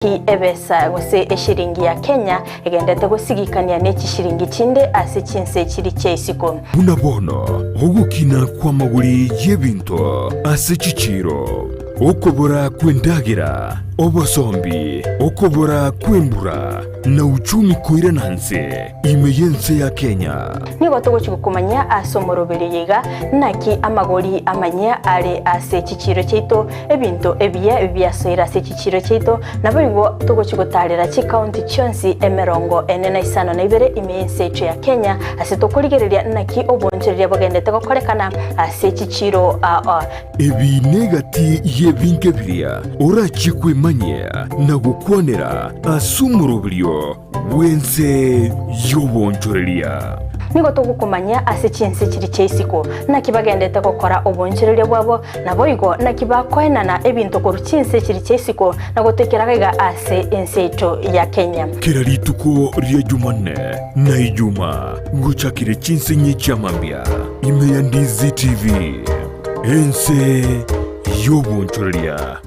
Naki ebesa gose eshiringi ya Kenya egendete gosigikania ne chishiringi chinde ase chinse chiri chia isiko. Buna bono ogokina kw'amagori y'ebinto ase chichiiro, okobora kw'endagera, obosombi, okobora kw'embura, na uchumi koirana nse ime y'ense ya Kenya. Nigo togochia gokomanyia ase omoroberio oyo iga, naki amagori amanyia are ase chichiiro chiaito, Ebinto ebiya biasoire ase chichiiro chiaito, naboigo togochia gotaarera chikaunti chionsi emerongo ene na isano na ibere ime y'ense yaito ya Kenya, ase tokorigereria naki oboonchoreria bogendete gokorekana ase chichiiro aa. Ebi negati y'ebinto ebiria orachie kwemanyia na gokwanera ase omoroberio bw'ense y'oboonchoreria. Nigo togokomanyia ase chinse chiria chia isiko, naki bagendete gokora oboonchoreria bwabo, naboigo naki bakoenana ebinto korwa chinse chiria chia isiko na gotoikera gaiga ase ense yaito ya Kenya. Kera rituko ria Jumanne na Ijumaa gochakire chinsinyi chia mambia ime ya Ndizi TV, ense y'oboonchoreria.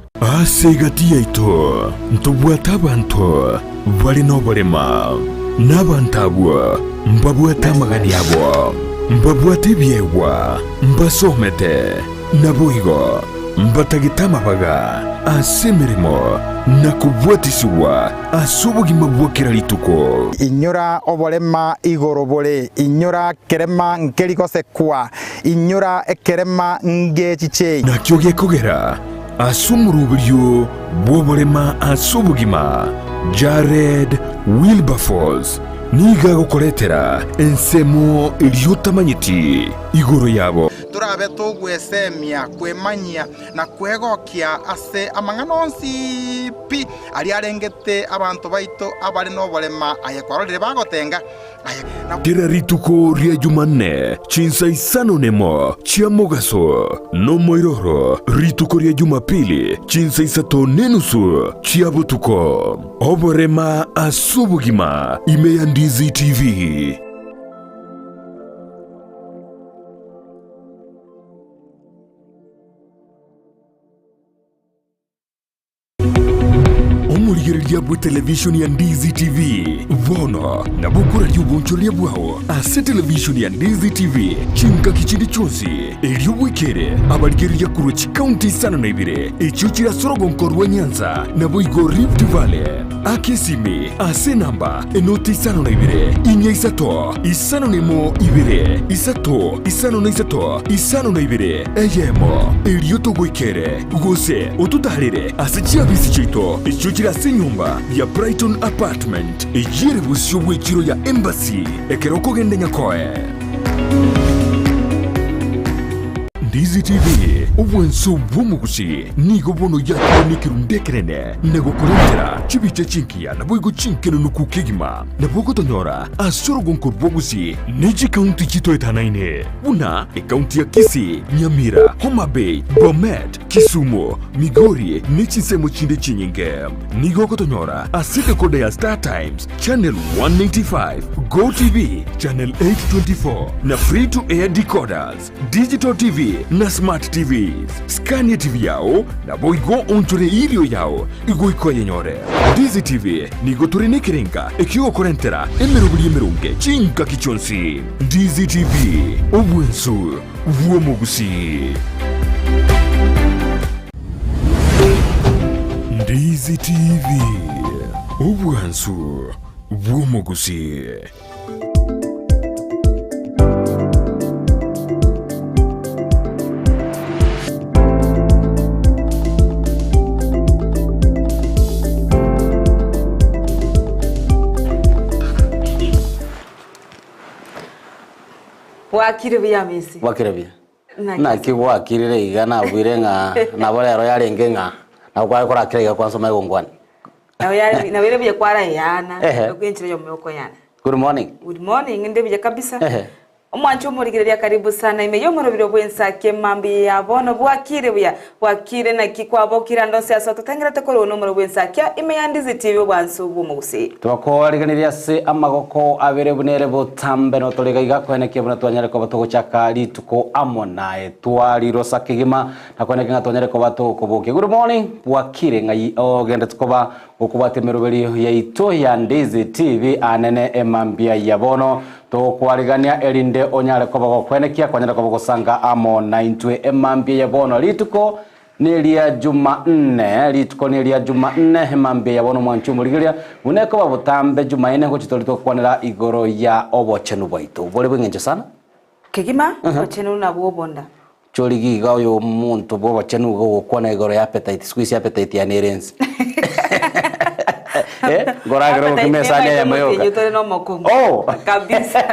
Ase egati yaito ntobwate abanto bare noborema, na abanto abwo mbabwate amagani abo, mbabwate ebiegwa, mbasomete, naboigo mbatagete amabaga ase emeremo na kobwatisigwa ase obogima bwa kera rituko. Inyora oborema igoro bore, inyora kerema nkeri gosekwa, Inyora ekerema ngechiche. Nakio gekogera ase omoroberio bw'oborema ase obogima, Jared Wilberforce nigo agokoretera ensemo eria otamanyeti igoro yabo. Torabe togwesemia, kwemanyia, na kwegokia ase amang'ana onsi pi aria arengete abanto baito abare noborema aye kwarorire bagotenga. Kera rituko ria Jumanne chinsa isano nemo chia mogaso, nomoiroro rituko ria Jumapili chinsa isato nenusu chia botuko. Oborema ase obogima ime ya Ndizi TV. Omorigereria bw'etelevishoni ya Ndizi TV bono nabo okoraria obonchoreria bwao ase televishoni ya Ndizi TV chingaki chinde chionsi, erio bwekere abarigereria korwa chikaunti isano na ibere echio chire ase orogonko rwa Nyanza naboigo Rift Valley. Aka esimi ase enamba enoti isano na ibere, inya isato, isano na emo ibere, isato, isano na isato, isano na ibere, eyemo, erio togoikere, gose ototaarere ase chiabisi chiaito echio chire ase enyomba ya Brighton Apartment, eyio ere bosio bw'echiro ya Embassy ekero okogenda Nyakoe. Ndizi TV, obwanso bw'omogusi, nigo bono yakire nekerundu ekenene na gokorentera chibicha chingiya naboigo chinkenenuku kegima. Nabo ogotonyora ase orogonko rw'obogusi ne chikaunti chitoetanaine buna ekaunti ya Kisii, Nyamira, Homa Bay, Bomet, Kisumu, Migori ne chinsemo chinde chinyinge. Nigo ogotonyora ase decoder ya Star Times, Channel 195, Go TV, Channel 824 na Free to Air decoders, Digital TV na Smart TVs. Skania TV yao naboigo onchore erio yao igoika oyenyore. Ndizi TV nigo tore nekerenga ekiogokorentera emeroberi emeronge chingaki chionsi. Ndizi TV, obwensu bw'omogusii. Ndizi TV, obwansu bw'omogusii. Bwakire buya Amisi. Bwakire buya. Naki Naki gwakirire iga nabwire ng'a nabo rero yarenge ng'a nabo kware korakira iga kwansoma egongwana. Nabo yare nabo ere buya kwarayana, Ehe. enchera yomo yokoyana. Good morning. Good morning, inde buya kabisa. Ehe. Omwanche omorigereria karibu sana ime y'omorobiro bw'ensaki emambia ya bono bwakire buya bwakire naki kwabokire ande onsi ase ototengerete korwa nomoro bw'ensakia ime ya Ndizi TV obwansu bw'omogusii. Twakoariganirie ase amagoko abere buna ere botambe notore iga iga koenekia buna twanyare koba togochaka rituko amo naye twarirosa kegima na koenekia ng'a twanyare koba tokobokia. Good morning bwakire ng'ai ogendete koba. Gokobwatia emeroberio yaito ya Ndizi TV anene emambia ya bono, togokwarigania erinde onyare koba gokwenekia kwanyare koba gosanga amo naintwe emambia ya bono. Rituko neria Jumanne, rituko neria Jumanne emambia ya bono mwanche omorigereria buna ekoba botambe Jumaine gochi tori togokwanera igoro ya obochenu bwaito bore bw'eng'encho sana. Kegima, obochenu nabwo obonda. Chorigi iga oyo omonto bw'obochenu iga ogokwana igoro ya appetite, siku hizi appetite yane ere ense. Eh, nkoragera obokima esani eyemo yoka. Omotienyi tore nomokong'u. Oh! Kabisa.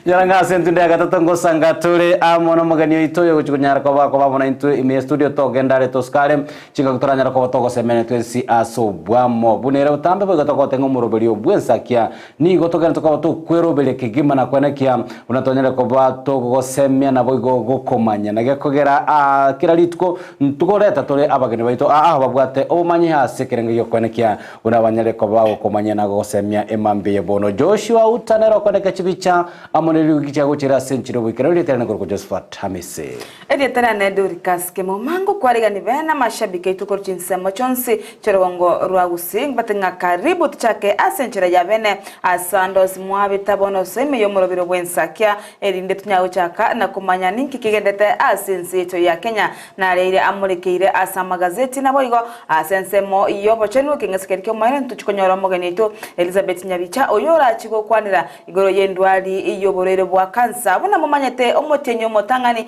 Nyora ng'a ase entunda ya gatato ngosanga tore amo nomogeni oito oyo ogochia konyara koba koba amo naintwe ime ya studio togenda are tosukare chingaki toranyare koba togosemania twensi ase obwamo buna ere botambe boigo togotenga omoroberio bw'ensakia Nigo togenderete koba tokweroberia kegima na kwenekia buna twanyare koba togosemia naboigo gokomanya. Na gekogera aa kera rituko ntogoreta tore abageni baito aa babwate obomanyi ase ekerengo gi'okwenekia buna banyare koba bagokomanyia na gogosemia emambia ya bono. Joshua Uta nere okweneka chibicha amo ne riugi chiagochera ase enchera y'oboikeranu rieta riane korokwa Josephat Hamisi. Erieta riane Doricas Kemuma, ngokwarigani bene amashabiki aito korwa chinsemo chionsi chi'orogongo rwa Gusii, mbate ng'a karibu tochake ase enchera ya bene ase ande onsi mwabeta bono ase ime y'omorobiro bw'ensakia, erinde tonyare gochaka na komanya ninki kegendete ase ense yaito ya Kenya. Nareire amorekeire ase amagazeti naboigo ase ensemo y'obochenu ekeng'ese keria ki'omoerio ntochie konyora omogeni oito Elizabeth Nyabicha oyio orachie gokwanera Igoro y'endwari y'oborwaire bwa kansa, buna momanyete omotienyi omotang'ani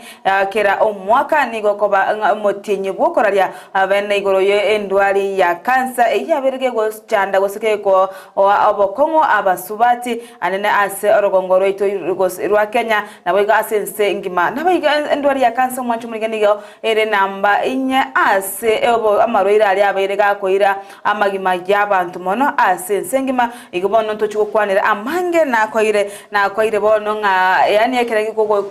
kera omwaka nigo okoba ng'a omotienyi bw'okoraria abene igoro y'endwari ya kansa eyio yabeire kegochanda gose kegoa obokong'u abasubati anene ase orogongo rwaito rwa Kenya naboigo ase ense engima. Naboigo endwari ya kansa omwancho omorenge nigo ere namba inye ase amarwaire aria abeire gakoira amagima y'abanto mono ase ense engima. Igo bono ntochie gokwanera amange nakoeire, nakoeire bono ng'a yaani ekero gekogo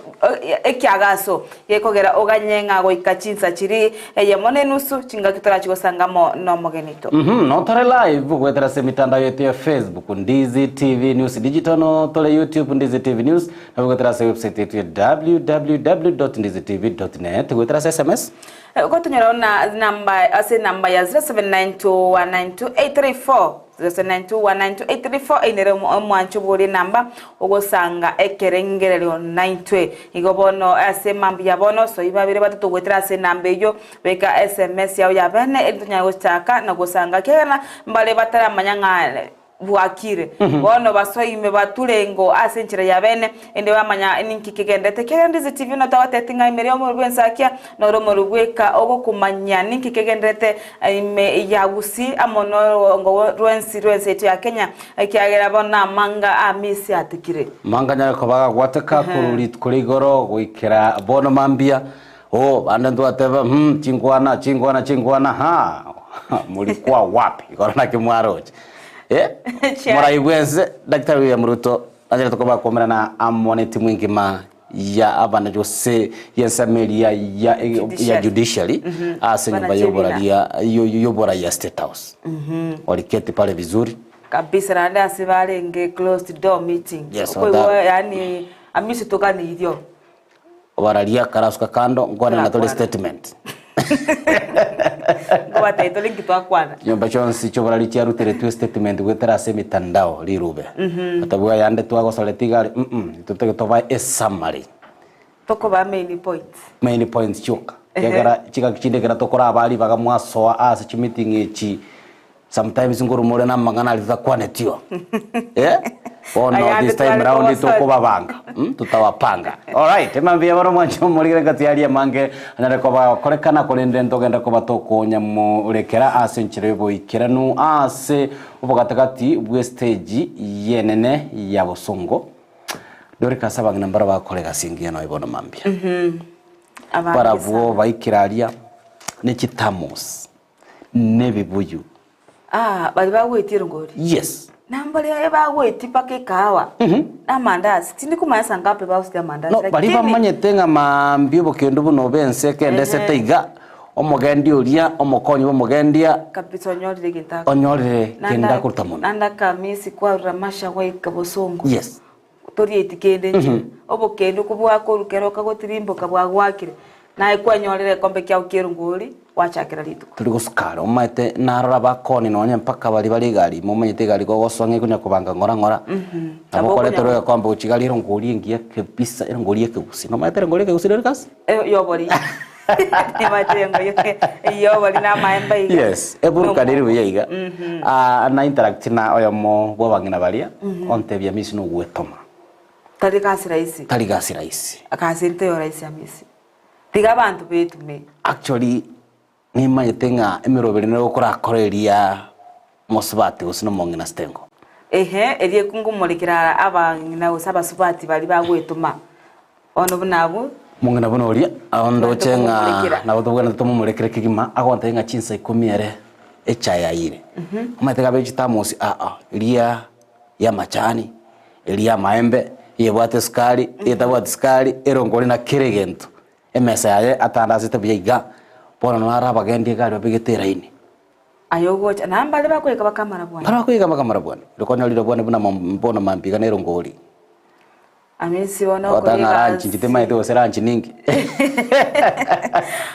ekiagaso gekogera oganye ng'a goika chinsa chiria eyemo na enusu chingaki torachie gosanga amo nomogeni oito. Mhm, notore live goetera ase emitandao yaito ya Facebook, Ndizi TV News Digital, notore YouTube, Ndizi TV News, nabo goetera ase website yaito ya www.ndizitv.net, goetera ase SMS. Gotonyora na namba ase enamba ya 0792192834, 0792192834 eyio nere omwancho bw'oria enamba ogosanga ekerengererio naintwe. Igo bono ase mambia bono soi babere batato goetera ase enamba eyio beka sms yao ya bene erinde tonyare gochaka na gosanga ekiagera mbare bataramanya ng'a bwakire. Bono basoime bature ingo ase enchera ya bene, ende bamanya ninki kegenderete. Ekiagera Ndizi TV notagoteti ng'a ime ri'omorwe bw'ensakia noro omorwe bweka ogokomanyia ninki kegenderete ime ya Gusii amo norongo rwensi rw'ense yaito ya Kenya, ekiagera bono namanga amisi atikire. Manga nyare koba agagwateka korwa rituko ria igoro goikera bono mambia. Oh, bande ntwateba, hmm, chinkwana, chinkwana, chinkwana, ha, mulikuwa wapi? Igoro naki mwaroche. Eh, morai bwense, Daktari William Ruto, nacharete koba komerana amo netimu engima ya abana gose y'ensemo eria ya, ya judiciary ase enyomba y'oboraria y'oborai ya State House. Waliketi pale vizuri. Kabisa naende ase barenge closed door meeting. Yes, Okoigwa oda- yaani amisi toganirio. Obararia karasuka kando nkwanera tore statement. Nkobatebia tore nki twakwana. Chinyomba chionsi chioborari chiaruteretwe statement goetera ase emitandao rirube. Batabua yande twagosoreti iga are mm intwe toge tobae esummary. Tokobaa main points. Main points chioka. Ekiagera chingaki chinde ekero tokorabaa ribaga mwasoa ase chimeeting echi Sometimes nkoruma ore namang'ana aria totakwanetio eh? Bono Ayande this time tware round kogosori. tokobabanga mm? Tutawapanga. Alright, emambia bono mwanche omorigere ngati aria amange anyare koba agokorekana korende ntogende koba tokonyamorekera ase enchera y'oboikeranu ase obogatagati bw'estage y'enene ya bosongo. Doricas abang'ina mbaro bagokora egasi engiya noyo bono mambia. Abange Barabwo sana. baikire aria ne chithermos. nebibuyu. Ah, baria bagwetie erongori? Yes. Nambare aye bagwetie mpaka ekahawa na amandasi. Tindi komanya saa ngapi bagosukia amandasi No, baria lakini bamanyete ng'a mambia obokendu buna obe ense ekendesete iga, omogendi oria, omokonyi bw'omogendia, kabisa onyorire egento ako. onyorire kende akoruta mono. Naende akamisi kwarora masha gwaika bosongo. Yes. Torieti kende inche. Obokendu kobwakorwa kero kagotirimboka bwagwakire. Naye kwanyorire egekombe kiao ki'erongori, gwachakera rituko. Tori gosuka are, omanyete narora bakoni nonye mpaka baria bare egari ime, omanyete egari gogosoa ng'a ekonya kobanga ng'ora ng'ora, nabo Nabo okoreterwa okonya egekombe gochia egari erongori engiya kabisa, erongori y'ekegusii. Nomanyete erongori y'ekegusii Dorcas? Y'obori. Nimanyete erongori y'obori na amaemba iga. Yes, eburukani ere buya iga. Ah, na interact na oyomo bwa abang'ina baria, ontebia Miss nogwetoma. Tari gasi rahisi. Tari gasi rahisi. Gasi ere taiyo rahisi Hamisi. Tiga abanto betume. Actually nimanyete ng'a emeroberi nere okorakora eria mosubati gose na omong'ina Stengo. Ehe, eria ekongomorikera abang'ina gose abasubati baria bagwetoma. Bono buna abwo. Omong'ina buna oria, Tobwenerete ndoche ng'a komomorekera. nabo tobwenerete tomomorekere kegima, agontebia ng'a chinsa ikomi ere echae yaiyire. Omanyete gabe chitamosi aa, eria y'amachani, eria y'amaembe, eyebwate esukari, eyetabwati sukari, erongori na kera egento. Emesa yaye atandasete buya iga, bono naro abagendi egari babegete eraini. Aye ogocha, na mbare bakoika bakamara bwane. Mbare bakoika bakamara bwane. Rikonyorire bwane buna bono mambia iga nerongori. Amisi bono Ogoteba okore ng'a lunch inche egasi. timanyeti gose lunch ninki.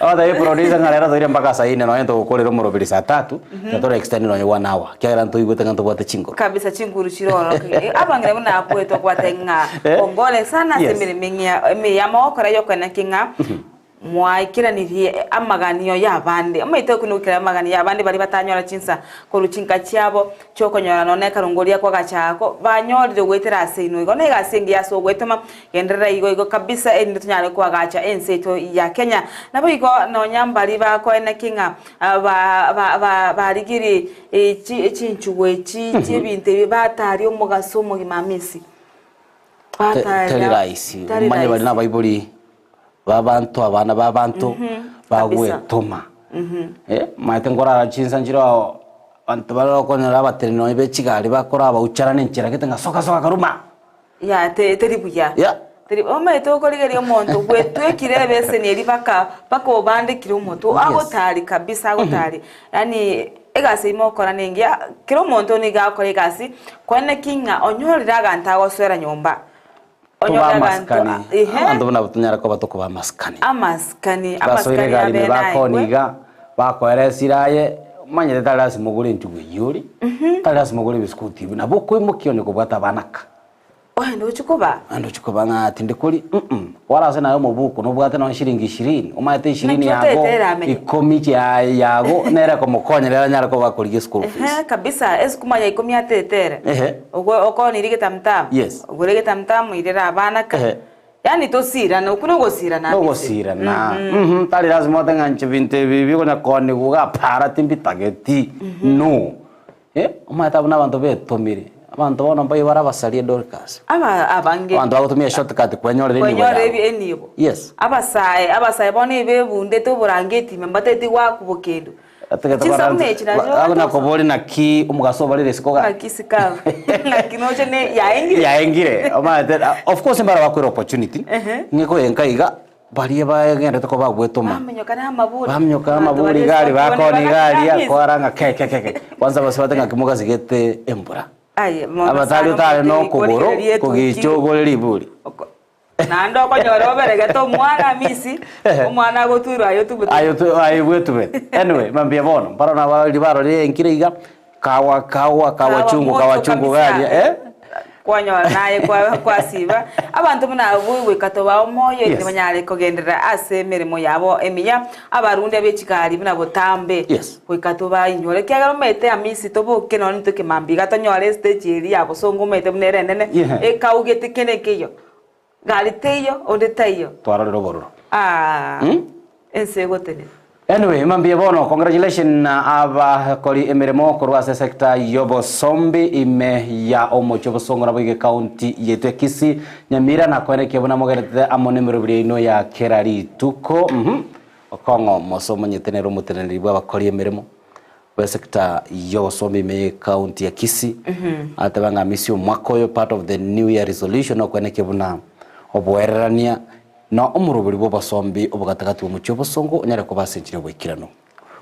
Ogotebia producer ng'a rero toire mpaka saa ine nonye togokorera omoroberi saa tatu, tiga tore extend nonye one hour, ekiagera ntoigwete ng'a ntobwate chinguru. Kabisa chinguru chire ororo ki abang'ina buna abwo tokobate ng'a Eh? kongole sana ase Yes. emeremo eng'ia emiya mogokora yokoena ki ng'a Mwaikeranirie amaganio y'abande. Omoito okunukire amaganio y'abande baria batanyora chinsa korwa chinka chiabo chi'okonyora nonya ekarungoria kw'agacha ako banyorire goetera ase inwe. Igo negasi engiya ase ogwetoma, genderera igo igo kabisa erinde tonyare koagacha ense yaito ya Kenya. Naboigo nonya mbaria bakoeneki ng'a barigirie chinchugu echi chi'ebinto ebi bataria omogaso omogima Amisi. Tari rahisi, Tari omanye bari rahisi. nabaibori babanto abana babanto bagwetoma. Eh, omanyete nkorara chinsa nchire oo abanto bare okonyora abateneni nonye be chigari bakora abaucharane enchera gete ng'a soka soka karuma. Ya te teri buya. Yeah. Teri omanyete okorigereria omonto bwetwekire ebeseni eria baka baka obandekire omoto Yes. agotari kabisa agotari yaani egasi eyio mogokora nengiya kera omonto nigo agokora egasi korende ki ng'a onyorire aganto agosoera nyomba. Tobe Onyore aganto amasikani, ehe. abanto buna abwo tonyare koba tokoba amasikani. Amasikani, Basoire amasikani egari ime abe bakoni naigwe. iga, bakoera esira aye, omanyete tari lasima ogore enchugu eyio ore, tari lasima ogore ebisikuti ebi, nabo okoimokia onye kobwata abana ka. Oende ochie koba. Oende ochie koba ng'a tindi koria mm, kwarase naye omobuko nobwate nonye shilingi ishirini, omanyete ishirini Naki yago otaete ere amenye. ikomi chia yago nere ekomokonya rero anyare koba akorigia eschool fees. Ehe kabisa, esukuma ya ikomi atete ere. Ehe. Ogo okoonirie getamutamu. Yes. Ogore egetamutamu irera abana ka. Ehe. Yaani tosirane, okwo nogosirana ase. Nogosirana. Mhm, tari lazima ote ng'a inche binto ebi bikonya koonigwa iga para timbitageti, no. Eh, omanyete abwo nabanto betomire, abanto bono mbaye bare abasaria Dorcas. Aba abange. Abanto bagotumia eshortcut kwenyorera enibo Kwenyorera yabo. ebi enibo. Yes. Abasae, abasae bono ebebundete oborangeti ime mbateti goakwa bokendu. Chinsabu echi nacho Agwo nakobori naki omogaso obarire isiko ga. Naki isiko abwo. Naki noche ne yaengire. Yaengire. Omanyete of course mbare bakoira opportunity. Ng'e koenka iga baria bagenderete koba bagwetoma. Baminyoka na amaburi. Baminyoka na amaburi iga aria bakona iga aria kwara ng'a ke ke ke ke. Kwanza bose bate ng'aki mogasigete embura. Aye mono Abatari sana otare omonto nokogoro ekorigereria etuki. kogicha ogore riburi. Naende okonyora oberegete omwana Hamisi, omwana agoturwa aye otubete. Aye otu aye bwetubete. Anyway, mambia bono, barabwo nabarori barorire enkire iga, kawa kawa kawa chungu moto kawa chungu kabisa. garia eh. Kwanyora naye kwa kwasiba, abanto buna abwo goika tobae omoyo Yes. erinde banyare kogenderera ase emeremo yabo emiya, abarundia be chigari buna botambe, Yes. goika tobainyore ekiagera omanyete Hamisi toboke nonye intwe ekemambia iga tonyore estage eria ya bosongo omanyete buna ere enene, Yeah. ekaugete kende nkeiyo. Gari teiyo, onde taiyo. Twarorire obororo. Aah, Mm? ense egotenena. Anyway, mambia bono congratulation abakori emeremo korwa ase sector y'obosombi ime ya omochie obosongo nabo iga county yetu ya Kisii Nyamira nakoenekia buna mogenderete amo nemeroberi yaino ya kera rituko mhm Okong'o Mose omonyete nere omoteneneri bw'abakori emeremo bw'esector y'obosombi ime ye county ya Kisii ateba ng'a misia omwaka oyo part of the new year resolution okwenekia buna oboererania na omoroberi bw'obosombi obogatagati bw'omochie obosongo onyare koba ase enchera y'oboikeranu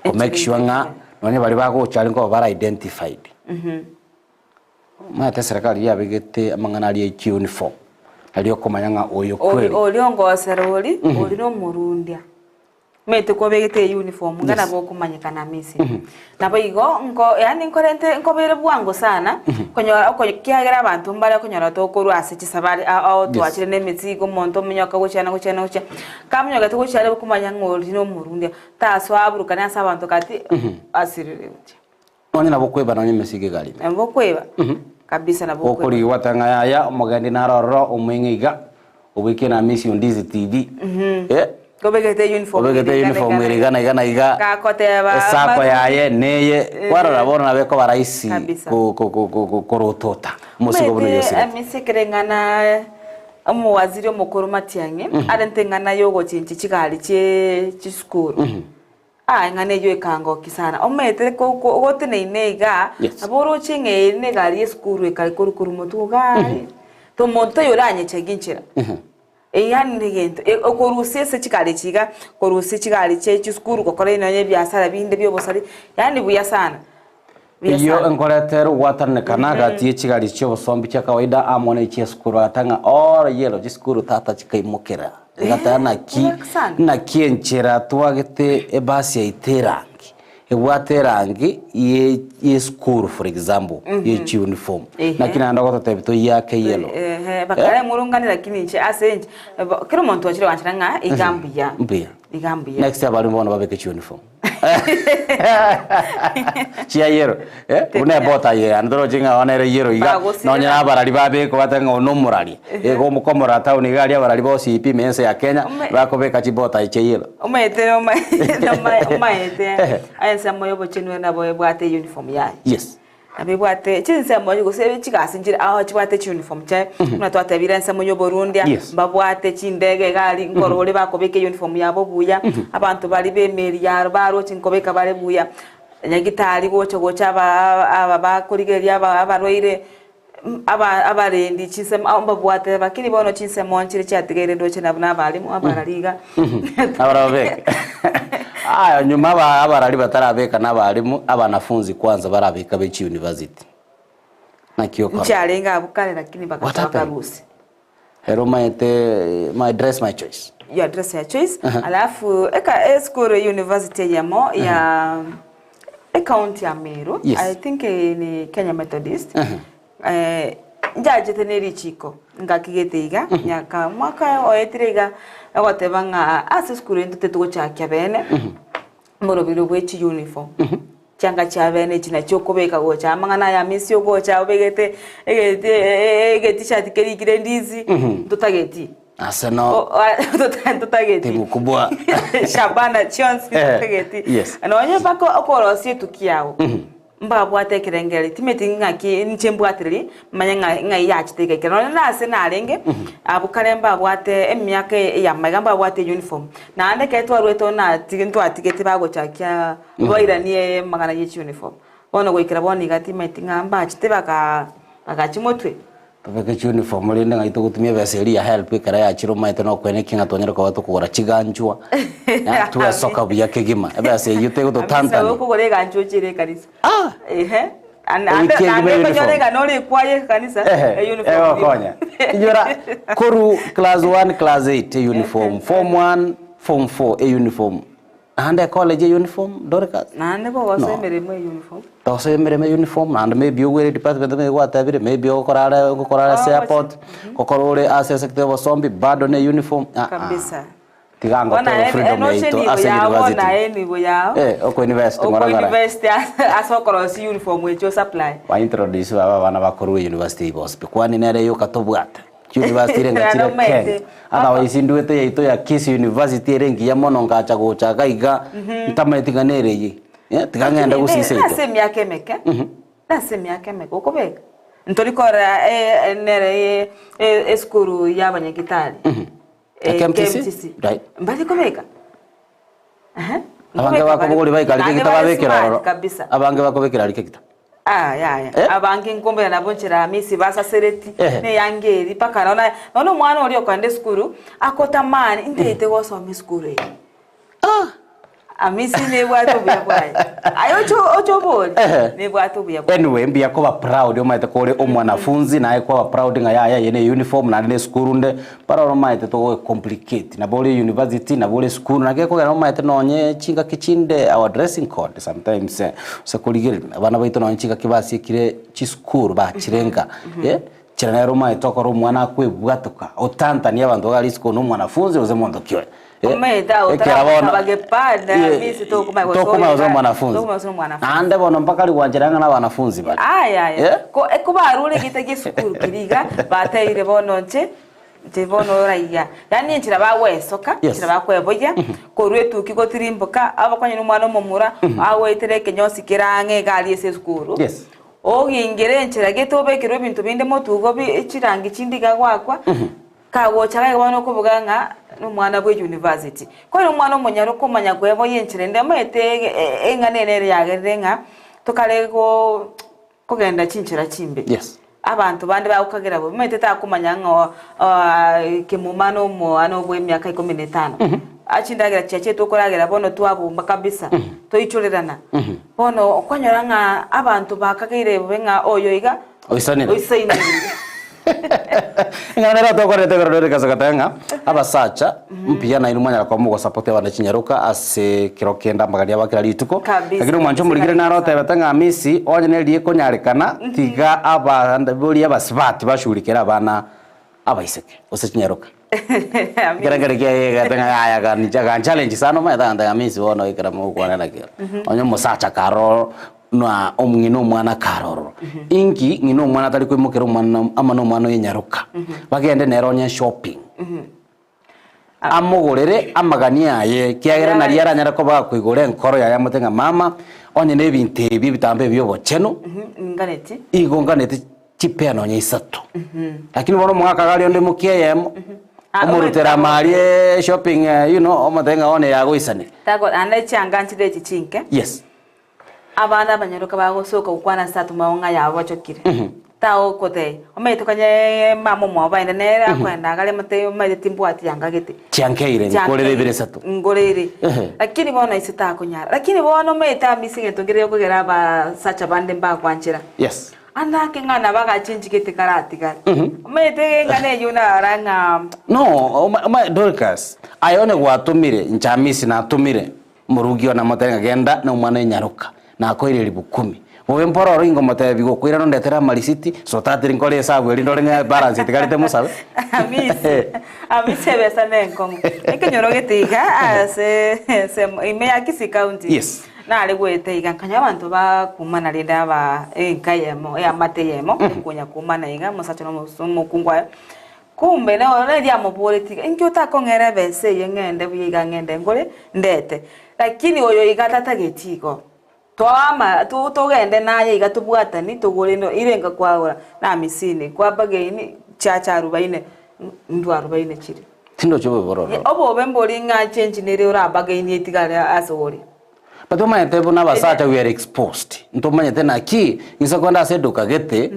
ko make sure ng'a nonye baria bagocha aria nkoba bare identified. Omanyete eserekari yabegete amang'ana aria e chiuniform, aria okomanya ng'a oyo Ori kweri. oria ongosera ori, ori nomorundia. Omanyete kwabegete euniform iga nabo okomanyekana ase. Nabo igo nko yaani nkorente nkobere bwango sana, konyora oko kiagera abanto mbare okonyora tokorwa ase chisabari ao ao twachire na emesigo omonto omonyoka gochia na gochia na gochia, kamonyogete gochia are okomanya ng'a oria na omorundia, tasoa aburukane ase abanto gati asirire gochia. Nonye nabo okweba nonye emesigo egari ime. Nabo okweba kabisa nabo okweba. Gokorigia gwateba ng'a yaya omogendi naro ororo omweng'e iga obeke na Miss Ondizi TV eh Obegete uniform obegete ere uniform igana ere igana iga na iga Gakoteba esako maru- yaye neye kwarora bono nabo ekoba rahisi Kabisa. ko- ko- ko- ko- ko- korotota omosigo buna Omanyete oyosirete. emisi ekere eng'ana omowaziri omokoro Matiang'i arente eng'ana ya ogochenchia chigari chie chisukuru. Aa eng'ana eyio ekangokia sana. Omanyete ko- ko ogoteneine igaa, Yes. nabo oroche ng'a eri na egari ya esukuru ekare korwa korwa motwe igaa aria, to monto taiyo oranyechege inchera. Yaani na egento, e- okorusia ase chigari echi iga, korusia chigari chia chisukuru gokora nonya ebiasara binde bia obosari, yaani buya sana, buya Eyio sana. enkoretera ogwatananekana gati ye chigari chi'obosombi chia kawaida amo ne chi'esukuru. Agateba ng'a all yellow chisukuru tata chikaimokera. Egateba naki Correct sana. naki enchera twagete ebasi yaito erangi ebwate erangi ye yesukuru for example ye chiuniform Ehe. naki naende ogototebia toyiake yellow. Ehe, bakaremurungania lakini inche ase inche, bo kera omonto ochire gwanchera ng'a iga mbuya. Mbuya. Iga mbuya. Next abalimu bono babeke chiuniform. Chia yellow eh, buna ebota eye yane toroche ng'a bono ere yellow iga, Bagosire nonye na abarari babeka obatebe ng'a oyo nomorari. Igo omokomorora town iga aria abarari bonsi pi ime ense ya Kenya, Ome- bakobeka chibota chia yellow. Omaete omaete ensemo ya obochenu nabo ebwate uniform yaye. Yes. Nabo ebwate chinsemo gose chigasi nchire ao chibwate chiuniform chiaye, buna twatebire ensemo ya oborundia, Yes. mbabwate chindege iga aria nkorora ore bakobeka euniform yabo buya, abanto baria ba emeri yaro baroche nkobeka bare buya, nyagitari gocha gocha aba aba bakorigereria aba abarwaire, aba abarendi chinsemo ao mbabwate lakini bono chinsemo nchire chiatigaire ndoche nabo na abalimu abarari iga. Abarababeke. Aya nyuma aba abarari batarabeka na abalimu, abanafunzi kwanza barabeka be chiuniversity. Naki okora? Nchiarenge abwo kare lakini What bagacha happened? bakarusia. Ero omanyete my dress my choice. Your dress your choice. Alafu eka esukuru university eyemo ya ecounty ya Meru. Yes. I think eh, ni Kenya Methodist. Eh, njachete ne richiko ngakigete iga nyaka mwaka oetire iga egoteba ng'a ase esukuru eye ntotete gochakia bene morobiri bwe chiuniform chianga chia bene echi nachio okobeka gocha amang'ana aya amisia ogocha obegete egeti egetishati kerikire ndizi ntotageti Arsenal O- o- tota- ntotageti timu kubwa. Shabana chionsi Eh, ntotageti yes. nonye mpaka okorosia etuki yago mbabwate ekerengereri timeti ng'aki inche mbwatereri manye ng'a ng'ai yachete igaikera nonye na ase narenge abwo kare mbabwate emiaka eye amaiga mbabwate uniform naende ekero twarwete natige ntwatigete bagochakia bairanie amang'ana ya chiuniform bono goikera bono iga timeti ng'a mbachete baka bagachia motwe. Tobeke chiuniform rende ng'ai togotumia ebesa eria ya help ekero yachire omanyete nokoenekia ng'a twanyare koba tokogora chiganchwa, eh, twesoka buya kegima, ebesa eyio Amisa tegototantania. okogora eganchwa ochere ekanisa. Ah! Ehe. Ande Ewiki ande engima okonyora uniform. iga nore ekwaya ekanisa, Ehe, euniform egokonya. Inyora koru class 1 class 8 euniform, form 1 form 4 euniform, Naende ecollege euniform, Dorcas? Naende bogosoa No. emeremo euniform. Togosoa emeremo euniform, naende maybe ogwere edepartment maybe gwatebire, maybe ogokora are ogokora are ase Oh, airport, gokora ore ase esector ya obosombi, bado ne uniform, ah ah. Kabisa. Tiga Bono ngotebe aye freedom noche yaito nibo ase yao bono university. aye nibo yao. Eh, oko university ng'ora ng'ora. Oko university ase okorosia uniform echi osupply. Ba introduce babe abana bakorwa university eye bonsi pi, kwani nere yoka tobwate. Chiuniversity ere ngachire Naromaete. Kenya. Otherwise indwete yaito ya Kisii University ere engiya mono ngacha gocha iga iga ntamaeti ng'a nere eye. Eh, tiga ng'ende Lakini gose ne- ise ito. nase emiaka emeke nase emiaka emeke okobeka ntori korora eh, nere eh, eh, esukuru ya abanyagitari Ya Eh, KMTC? Right. mbari kobeka Ehe. Abange Nkobeka bare- bakobogori baikari Naende kegita bare babekera smart ororo. kabisa Abange bakobekera aria kegita. Ah, yaya Eh? abange nkombera nabo nchera Hamisi basasereti Ehe. neyange eri mpaka nona nona omwana oria okogenda esukuru akotamani ntaete gosoma esukuru eye. Ah! Amisi nebwate obuya bwaye. Aye oche oche obori, Ehe. nebwate obuya bwaye. Anyway, mbuya koba proud omanyete kore omwanafunzi naye kwaba proud ng'a yaya eye ne uniform naende ne esukuru nde baroro omanyete togo complicate nabo ore university nabo ore esukuru naki ekogera omanyete nonye chingaki chinde our dressing code sometimes eh, ase korigereria abana baito nonye chingaki basiekire chisukuru bachire nka eh, chira nere omanyete okora omwana akwebwatoka otantanie abanto iga risiko na omwanafunzi gose monto ki oyo. Omanyete aye Ekero bono otaragosaba gepande Ye- Hamisi tokomanya gose tokomanya gose oyo omwanafunzi. tokomanya gose nomwanafunzi. Naende bono mpaka rigwanchera ng'a nabanafunzi bare. Aya aya. Eh? Ko eko barure egete gie esukuru keria iga, bateire bono inche, inche bono oraiga. Yaani enchera bagwesoka, Yes. enchera bakweboyia, korwa etuki gotirimboka, abakonye na omwana omomura, agoetera ekenyosi kere ang'e iga aria ase esukuru. Yes. Ogingere enchera gete obekerwe ebinto binde motugo bi chirangi chinde iga goakwa, Kagocha gaiga bono okoboga ng'a nomwana bwe university. Kore omwana omonyaro komanya kweboyia enchera ende omanyete eng'ana ere nere yagerire ng'a tokare go kogenda chinchera chimbe. Yes. Abanto bande bagokagera bobe omanyete takomanya ng'a kemuma na omwana bwe emiaka ikomi na etano. Chindagera chiaye tokoragera bono twabomba kabisa, toichorerana. Bono okonyora ng'a abanto bakageire bobe ng'a oyo iga Oisanire. oisaine. Eng'ana nere tokorete ekero rero ekasoka tebe ng'a abasacha mbuya nainwe mwanyara koba mogosupport abana chinyaroka ase kero kende amagani abo a kera rituko. Kabisa, Lakini omwancho kabisa, omorikire naro kabisa. otebete ng'a Hamisi onye neri ekonyarekana tiga abanda boria abasubati bashughulikere abana abaiseke gose chinyaroka. Ekero ekero kiaye egete ng'a yaya aganicha aganchallenge sana omanyete agantebia Hamisi bono ekero mogokwana naki onye omosacha kare na ng'ina omwana kare ororo. Inki ng'ina omwana atari koimokera omwana amo na omwana oye nyaroka, bagende nere onye shopping, amogorere amagani aye ekiagera naria aranyare koba akoigora enkoro yaye amote ng'a mama, onye na ebinto ebi ebitambe ebi bia obochenu, Ninganeti. igo nganeti chipea nonye isato. Lakini bono omogaka iga aria onde mokia eyemo, Ah, omorutera omanyete amaria shopping you know, omotebi ng'a bono yagoisanire. Tako naende chianga nchire echi chinke. Yes. Abana abanyaroka bagosoka gokwana ase atumao ng'a yabo bachokire. Tagokotebia, omanyete konye mama omwabo baende nere akoenda iga aria omotebi omanyete timbwati yanga gete. Chiankeire, nkorere ebere isato. Nkorere. Ehe. Lakini bono ise takonyara. Lakini bono omanyete amisa egento nkere gekogera abasacha bande mbakwanchera. Yes. Ande ake ng'a nabo agachenchigete karatigare. Omanyete ng'a neyio narora ng'a No, oma- oma- Dorcas, aye onye gwatomire, inche Hamisi natomire, Omorugi one amoteebie ng'a genda nomwana enyaroka, nakoire elifu kumi. Bobe mpororo ingomoteebia gokoirana ondetere amarisiti, sotatiri nkore esabu eria ndore ng'a ebalance etigarete mosabe. Hamisi, Hamisi ebesa nenkong'u. Ekenyoro gete iga ase ensemo ime ya Kisii County. Yes. Nare goeta iga nkanyora abanto bakumana rende aba enka eyemo eamate eyemo ekonya kumana iga omosacha na omokungu aye. Kumbe noro erio amoboretie iga, Inki otakong'era ebesa eye ng'ende buya iga ng'ende ngore ndete? Lakini oyo iga tatageti igo. Twama to togende naye iga tobwatani togore ino ire enka kwagora na amisini, kwa bargain chiacha arubaine, ndwa arubaine chire. Tindochi obobe bororo. Obobe mbori ng'a change nere orabargainie etigare ase ore. But omanyete buna abasacha we are exposed. Ntomanyete naki, inse kogenda ase eduka gete,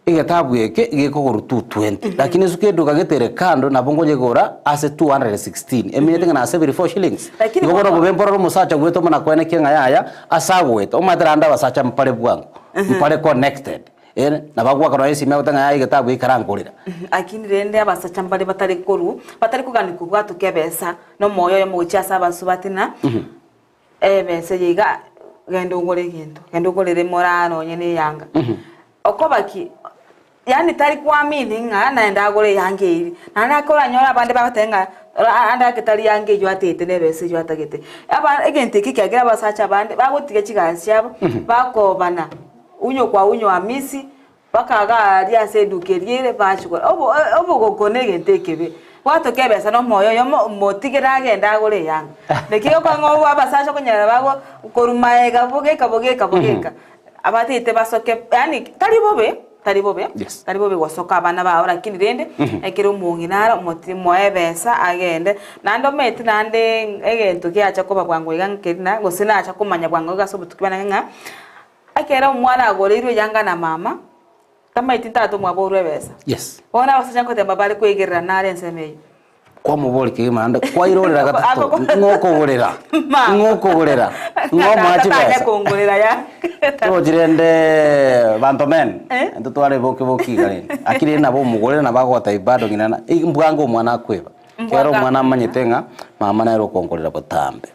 egetabu eke gekogorwa 220, lakini esuka eduka gete ere kando nabo nkonyegora ase 216, emenyete ng'a nasabire 4 shillings. Lakini Igo bono bono- obobe mbororo omosacha goeta omana koenekia ng'a yaya, ase agoeta, omanyete naende abasacha mpare bwango, mpare connected, eh, nabo agoaka nonya esimi agote ng'a yaya egetabu eke karangorera. Lakini rende abasacha mbare batari korwa, batari kogania kobwatoka ebesa, nomoyo oyomo gochia ase abasubati na Ebesa eye iga, genda ogore egento, genda ogorere moraa nonye na eyanga. Okoba ki? Yaani tari kuamini ng'a naende agore eyanga eywo. Naende ake oranyore abande bagoteba ng'a ande ake tari yanga eywo atagete na ebesa eywo atagete. Aba egento eke kiagera abasacha abande bagotiga chigasi chiabo, bakobana, unyo kwa unyo hamisi, Mpaka iga aria ase eduka eria ere bachigora. Obo obogoko negento ekebe. Gwatoka ebesa nomoyo oyomo motigere agende agore eyanga. Naki egokong'a ng'a obo abasacha okonyora bago korwa maega bogeka bogeka bogeka. Abatagete basoke yaani tari bobe tari bobe Yes. tari bobe gosoka abana bao lakini rende ekero omong'ina are omoti moe ebesa agende. Naende omanyete naende egento giacha koba bwango iga nkeri na gose nacha komanya bwango iga ase obotuki bwane ng'a. Ekero omwana agoreirwe eyanga na mama, tamaeti tata omwabo orwe ebesa. Yes. Bono abasacha ngotemba bare koigerera nare ensemo eyio. Kwamoboria kegima naende kwairorera gatato, ng'o okogorera? Mama. Ng'o okogorera? Ng'o omoa Tata chibesa? kongorera ya. Tochi rende banto men, Eh? intwe tware boke boke iga rende. Lakini rende nabo omogorere nabo agotebia bado ng'ina na mbwango omwana akweba. Mbwango Ekero omwana akweba. amanyete ng'a mama nere okongorera botambe.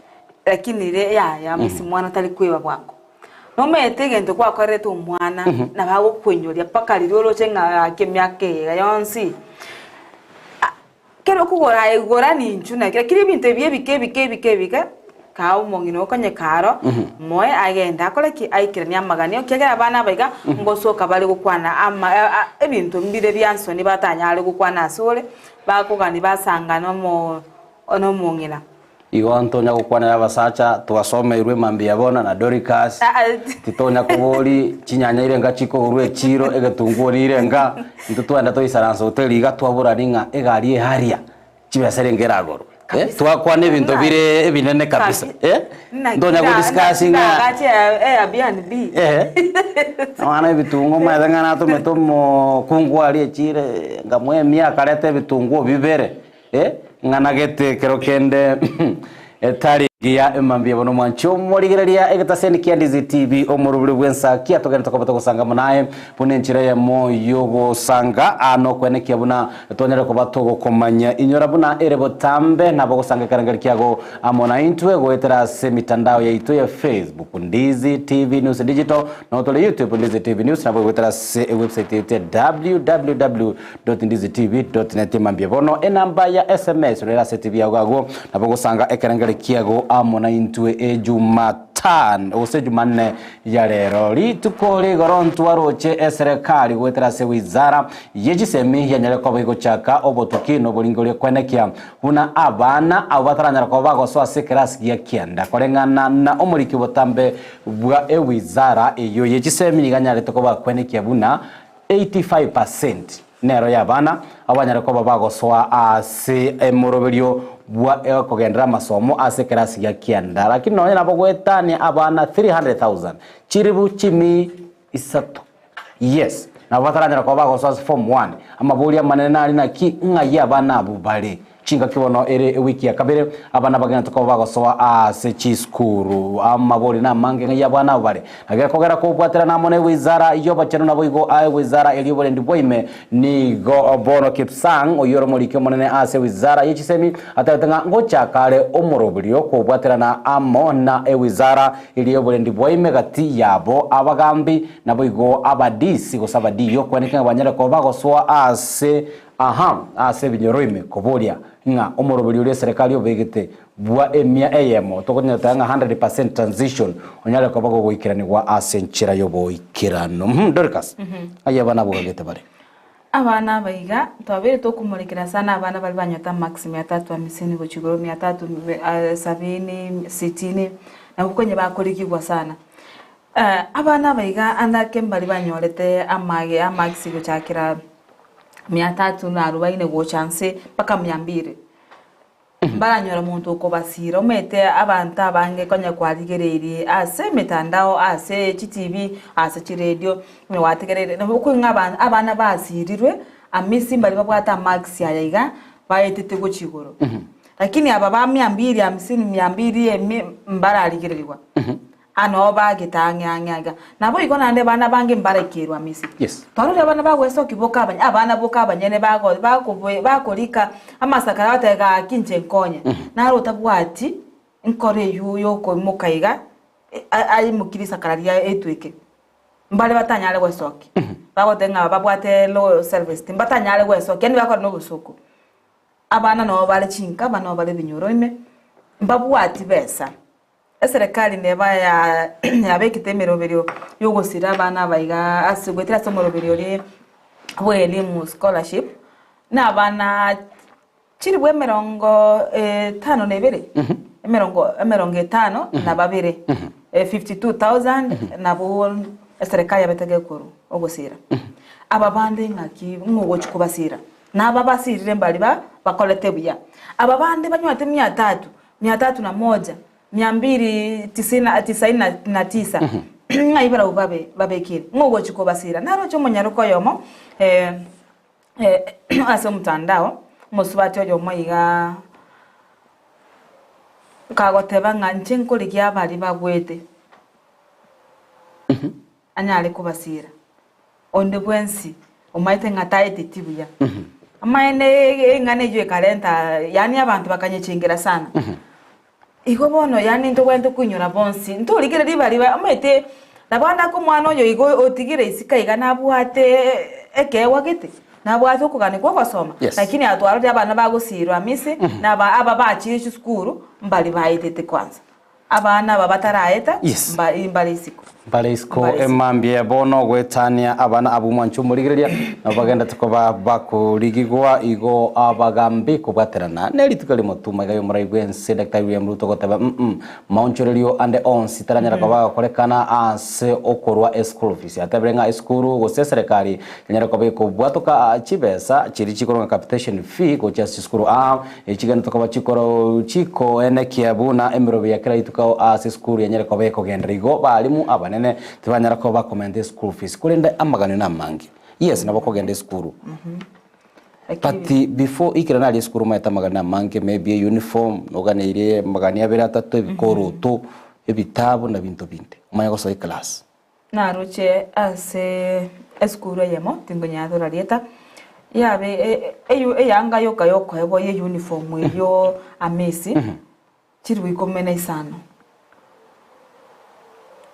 Lakini re yaya misi mwana tari kweba bwango. Nomanyete egento gwakorerete omwana nabo agokoinyoria mpaka riria oroche ng'a gaki emiaka eye iga yonsi. Kero okogora aye gora ninchu naki lakini ebinto ebi ebike ebike ebike ebike kaa omong'ina okonye karo moe agende akore ki aikeranie amaganio ekiagera abana aba iga ngosoka bare gokwana ama ebinto mbire bia nsoni batanyare gokwana asore bakogani basangana omo nomong'ina. Igo ntonya gokwanera abasacha twasomeirwe mambia bono na Doricas, titonya kobori chinyanya irenga chikogorwa echiro, egetunguo rirenga, intwe twagenda twaisaransa hoteli iga twaborani ng'a egari eharia chibesa erenge eragorwe. Eh, twakwana ebinto bire ebinene kabisa eh, ntonya go discuss ng'a Airbnb. Ehe, abana ebitunguo omanyete ng'a natomete omokungu aria echiro nkamoemia akareta ebitunguo bibere. Eh, ng'ana gete ekero kende etari engiya emambia bono mwanche omorigereria egetaseni kia Ndizi TV omorubiri bw'ensakia togende tokoba togosanga amo naye buna enchera eyemo y'ogosanga aa nokwenekia buna twanyare koba togokomanya inyora buna ere botambe nabo ogosanga ekerengeri kiago amo naintwe goetera ase emitandao yaito ya Facebook Ndizi TV News Digital nabo tore YouTube Ndizi TV News nabo goetera ase ewebsite yaito ya www www.ndizitv.net mambia bono enamba ya sms rero ase tv yago agwo nabo gosanga ekerengere kiago amo na intwe ejumatano gose ejumanne ya rero rituko rigoro ntwaroche eserekari goetera ase wizara ye chisemi yanyare koba igochaka obotuki na oboringo oria kwenekia buna abana abo bataranyara koba bagosoa ase ekerasi gia kianda koreng'ana na omoriki botambe bwa ewizara eyo ye chisemi niga anyarete koba kwenekia buna 85 percent nero y'abana abanyare koba bagosoa ase emoroberio bwa okogenderera amasomo ase ekerasi gia kianda. Lakini nonye nabo goetania abana 300,000 chiribu chimi isato yes nabo bataranyara koba bagosoa ase form one. Amabori amanene nari naki ng'ai abana abwo bare? Chingaki bono ere ewiki ya kabere, abana bagenderete koba bagosoa ase chisukuru. Amabori namange ng'ai abana abo bare. Na gekogera kobwaterana amo newizara y'obochenu naboigo aye wizara eria oborendi bwaime, nigo bono Kipsang, oyio ore omoriki omonene ase wizara ye chisemi, atebete ng'a ngochaka are omoroberio kobwaterana amo na ewizara eria y'oborendi bwaime gati yabo abagambi naboigo abadisi gose abadiyo kweneka ng'a banyare koba bagosoa ase Aha, ase ebinyoro ime koboria ng'a omoroberi oria eserekari obegete bwa emia eyemo tokonyeteba ng'a 100% transition onyare koba gogoikeranigwa ase enchera y'oboikeranu. Uhum, Dorcas, aye abana abwo gagete bare. Abana aba iga twabeire tokomorekera sana abana baria banyota marks mia tatu hamsini gochia igoro mia tatu sabini sitini nabwo konye bakorigigwa sana. Abana aba iga ande ake mbaria banyorete amage amarks gochakera mia tatu na arubaini gocha nse mpaka mia mbiri. Mbaranyore monto okobasira, omanyete abanto abange konya kwarigereirie ase emetandao, ase chitibi, ase chiredio, onye gwategereire nabo okong'a aba abana basirirwe amisi mbaria babwate amarks aya iga, baetete gochia igoro. Lakini aba ba mia mbiri hamsini, mia mbiri emi mbararigererigwa. Aa noo bagete ang'e ang'e iga. Naboigo naende abana abange mbaraikerwe amisiri. Yes. Twarorire abana bagwesokia boka abanye abana boka abanyene bago bakobe bakorika amasakara bateba gaki inche nkonye. Naro otabwati nkoro eywo yokoimoka iga a- aimokie risakara ria etweke. Mbare batanyare gwesokia. Bagoteba ng'a babwate low self esteem, batanyare gwesokia yaani bakore na obosooku. Abana noo bare chinka, abana noo bare ebinyoro ime, mbabwati besa. Eserekari neba yabekete emeroberio y'ogosira abana aba iga ase goetera ase omoroberio oria bw'elimu scholarship, na abana chilifu emerongo etano na ebere, emerongo emerongo etano na babere, 52,000 nabwo eserekari yabete gekorwa ogosira. Aba bande ng'aki ng'o ogochia kobasira? Naba basirire mbari ba bakorete buya. Aba bande banywete mia tatu, mia tatu na moja, mia mbili tisina, tisaini na, na tisa ng'ai barabwo babe babekire ng'o ogochia kobasira. Naroche omonyaroka oyomo eh, eh, ase omotandao. Omosubati oyomo igaa kagoteba ng'a inche nkorigia abaria bagwete, anyare kobasiira. Onde bwensi omaete ng'a taeteti buya. Amaene eng'ana eyio ekarenta yaani abanto bakanyechengera sana. Igo bono yaani ntobwenerete koinyora bonsi, ntorigererie baria ba omanyete nabo ande omwana oyo igo otigire isiko iga nabwate ekeegwa gete, nabwate okogania kwa ogosoma, Yes. lakini atwarorire abana bagosirwa amisi, na aba aba bachire chisukuru mbari baetete kwanza. Abana aba bataraeta Yes. mba mbare isiko. Mbare isiko Mbare isiko. emambia bono goetania abana abwo mwanche omorigereria nabo bagendete koba bakorigigwa igo abagambi kobwaterana ne rituko erimo tu maiga y'omorai bw'ense Daktari William Ruto goteba mm maonchorerio ande onsi taranyara koba agokorekana ase okorwa eschool fees atebire ng'a esukuru gose eserekari enyare koba ekobwatoka chibesa chiria chikorwa ng'a capitation fee gochia ase chisukuru aa Echigenderete koba chikoro chikoenekia buna emeroberio ya kera rituko ase esukuru yanyare koba ekogenderera. Igo balimu abanene tibanyara koba bakomenta eschool fees korende amaganio namange. Yes nabo okogenda esukuru but before ekero naria esukuru omanyete amaganio namange maybe euniform noganeirie amagani abere atato ebikoroto ebitabu na binto binde omanye gosoa eclass. Naroche ase esukuru eyemo, tingonyara torarieta, yabe eyanga yoka yokoegwa ye uniform eyio amesi, chiribu ikomi na isano.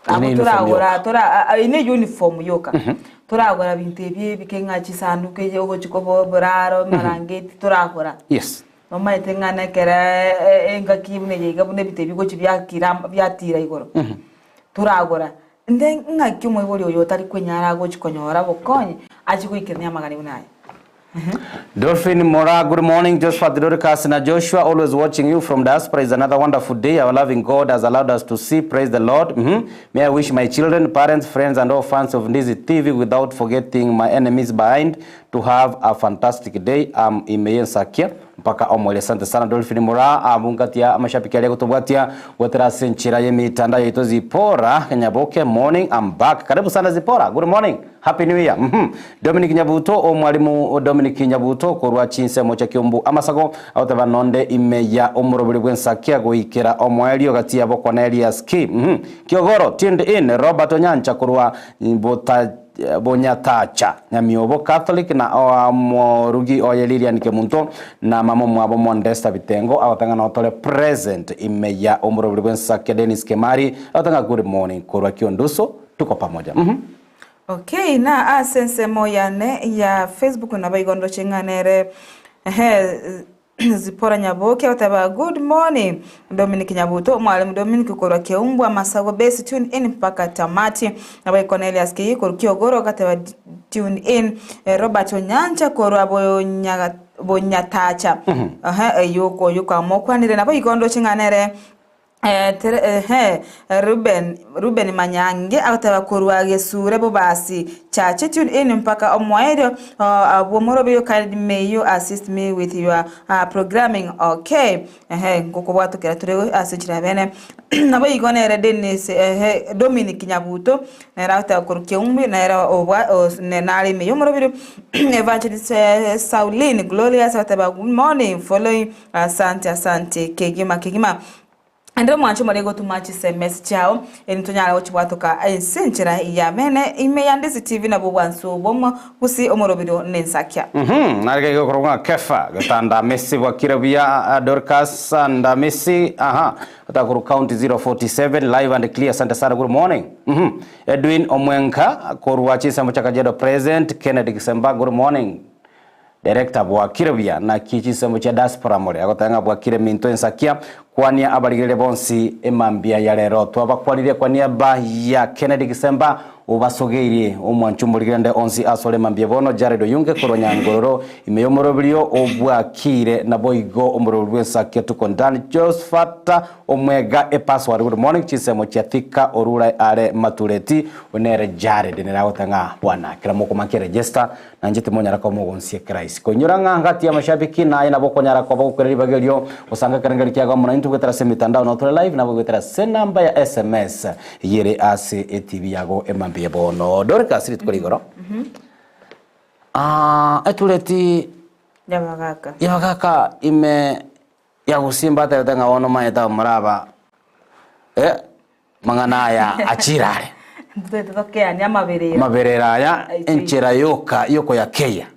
Eye Abwo ne uniform toragora yoka. tora eye ne uniform yoka, toragora binto ebi ebike ng'a chisanduku eye ogochi koba oboraro, amarangeti toragora. Yes. Nomanyete ng'a nekero engaki buna eye iga buna ebinto ebi bigochi biakira biatira igoro. Toragora, Inde ng'aki omoibori oyo otari kwenyara agochi konyora obokonyi achie goikerania amagani buna aya? Dolphin Mora, good morning. Josphat Dorcas na Joshua, always watching you from diaspora. Is another wonderful day. Our loving God has allowed us to see. Praise the Lord. Mm -hmm. May I wish my children, parents, friends, and all fans of Ndizi TV, without forgetting my enemies behind, to have a fantastic day. I'm Imeyen Sakia. Mpaka omoerio. Asante sana Dolphin Moraa abungatia amashabiki aria gotobwatia goetera ase enchera y'emitandao yaito Zipporah Nyaboke morning I'm back karibu sana Zipporah good morning happy new year mhm Dominic Nyabuto omwalimu Dominic Nyabuto korwa chinsemo chia Kiumbu Amasago agoteba nonde ime ya omoroberi bw'ensakia goikera omoerio gati yabo kwana Elias Ki mhm Kiogoro tuned in Robert Onyancha korwa Bota Bonyatacha, Nyamiobo Catholic na omorugi oye Lilian Kemunto na mama omwabo Mondesta Bitengo agotang'ana otore present ime ya omorobori bw'ensakia Dennis Kemari agotang'a good morning korwa Kionduso tuko pamoja mhm. Okay na ase ensemo yane ya Facebook nabo igo ndoche ng'a nere ehe Zipporah Nyaboke agoteba good morning Dominic Nyabuto omwalimu Dominic korwa Keumbwa Masago base tune in mpaka tamati Naboigo Cornelius Kiyii korwa Kiogoro agateba tune in Robert Onyancha korwa Bonyaga Bonyatacha ehe oyio oyio kwamokwanire naboigo ndoche ng'a nere Reuben, Reuben Manyange agoteba korwa Gesure Bobasi Church tune in mpaka omoerio abwo moroberio kindly may you assist me with your programming okay ehe ngokobwatokera tore ase enchera ya bene nabo igo nere Dennis ehe Dominic Nyabuto nere agoteba korwa Keumbi nere obwa nare ime yomoroberio Evangelist Sauline Glorious agoteba good morning following Asante asante kegima kegima. Ende omwanche more gotuma chisms chiao eri tonyare gochibwatoka ense enchera ya bene ime ya Ndizi TV nabwo obwansu bw'omo gusii omoroberio nensakia. Mhm, nare gaiga okorokwa ng'a Kefa, getanda Messi bwakire buya, Dorcas and Messi, aha, otakorwa county 047, live and clear, asante sana, good morning. Mhm, Edwin Omwenka, korwa chinsemo chia Kajiado present, Kennedy Gisemba, good morning. Director bwakire buya naki chinsemo chia diaspora more agoteba ng'a bwakire minto ensakia kwania abarigereria bonsi emambia ya rero twabakwanirie kwa niaba ya Kennedy Gisemba obasogeirie omwancho omorigerende onsi asore emambia bono Jared Oyunge korwa Nyangororo ime yomoroberio obwakire naboigo omoroberi bwensakia tuko ndani Josphat Omwega epassword good morning chinsemo chia Thika orure are Matureti onere Jared nere agoteba ng'a bwana kera mokomakia register Nainche timonyara koba mogonsia Christ. Koinyora ng'a ngati y'amashabiki naye nabo okonyara koba gokora ribaga erio gosanga ekerengerio kiago amo naintwe goetera ase emitandao nabo tore live nabo goetera ase enamba ya SMS eyio ere ase etv yago emambia bono. Dorcas rituko rigoro. Ah, etureti. Yabagaka. Yabagaka ime ya Gusii mbatebete ng'a bono omanyete abamura aba eh, mang'ana aya achire are. Ntotagete tokeanie amaberera. Amaberera aya Aito enchera yoka yokoyakeia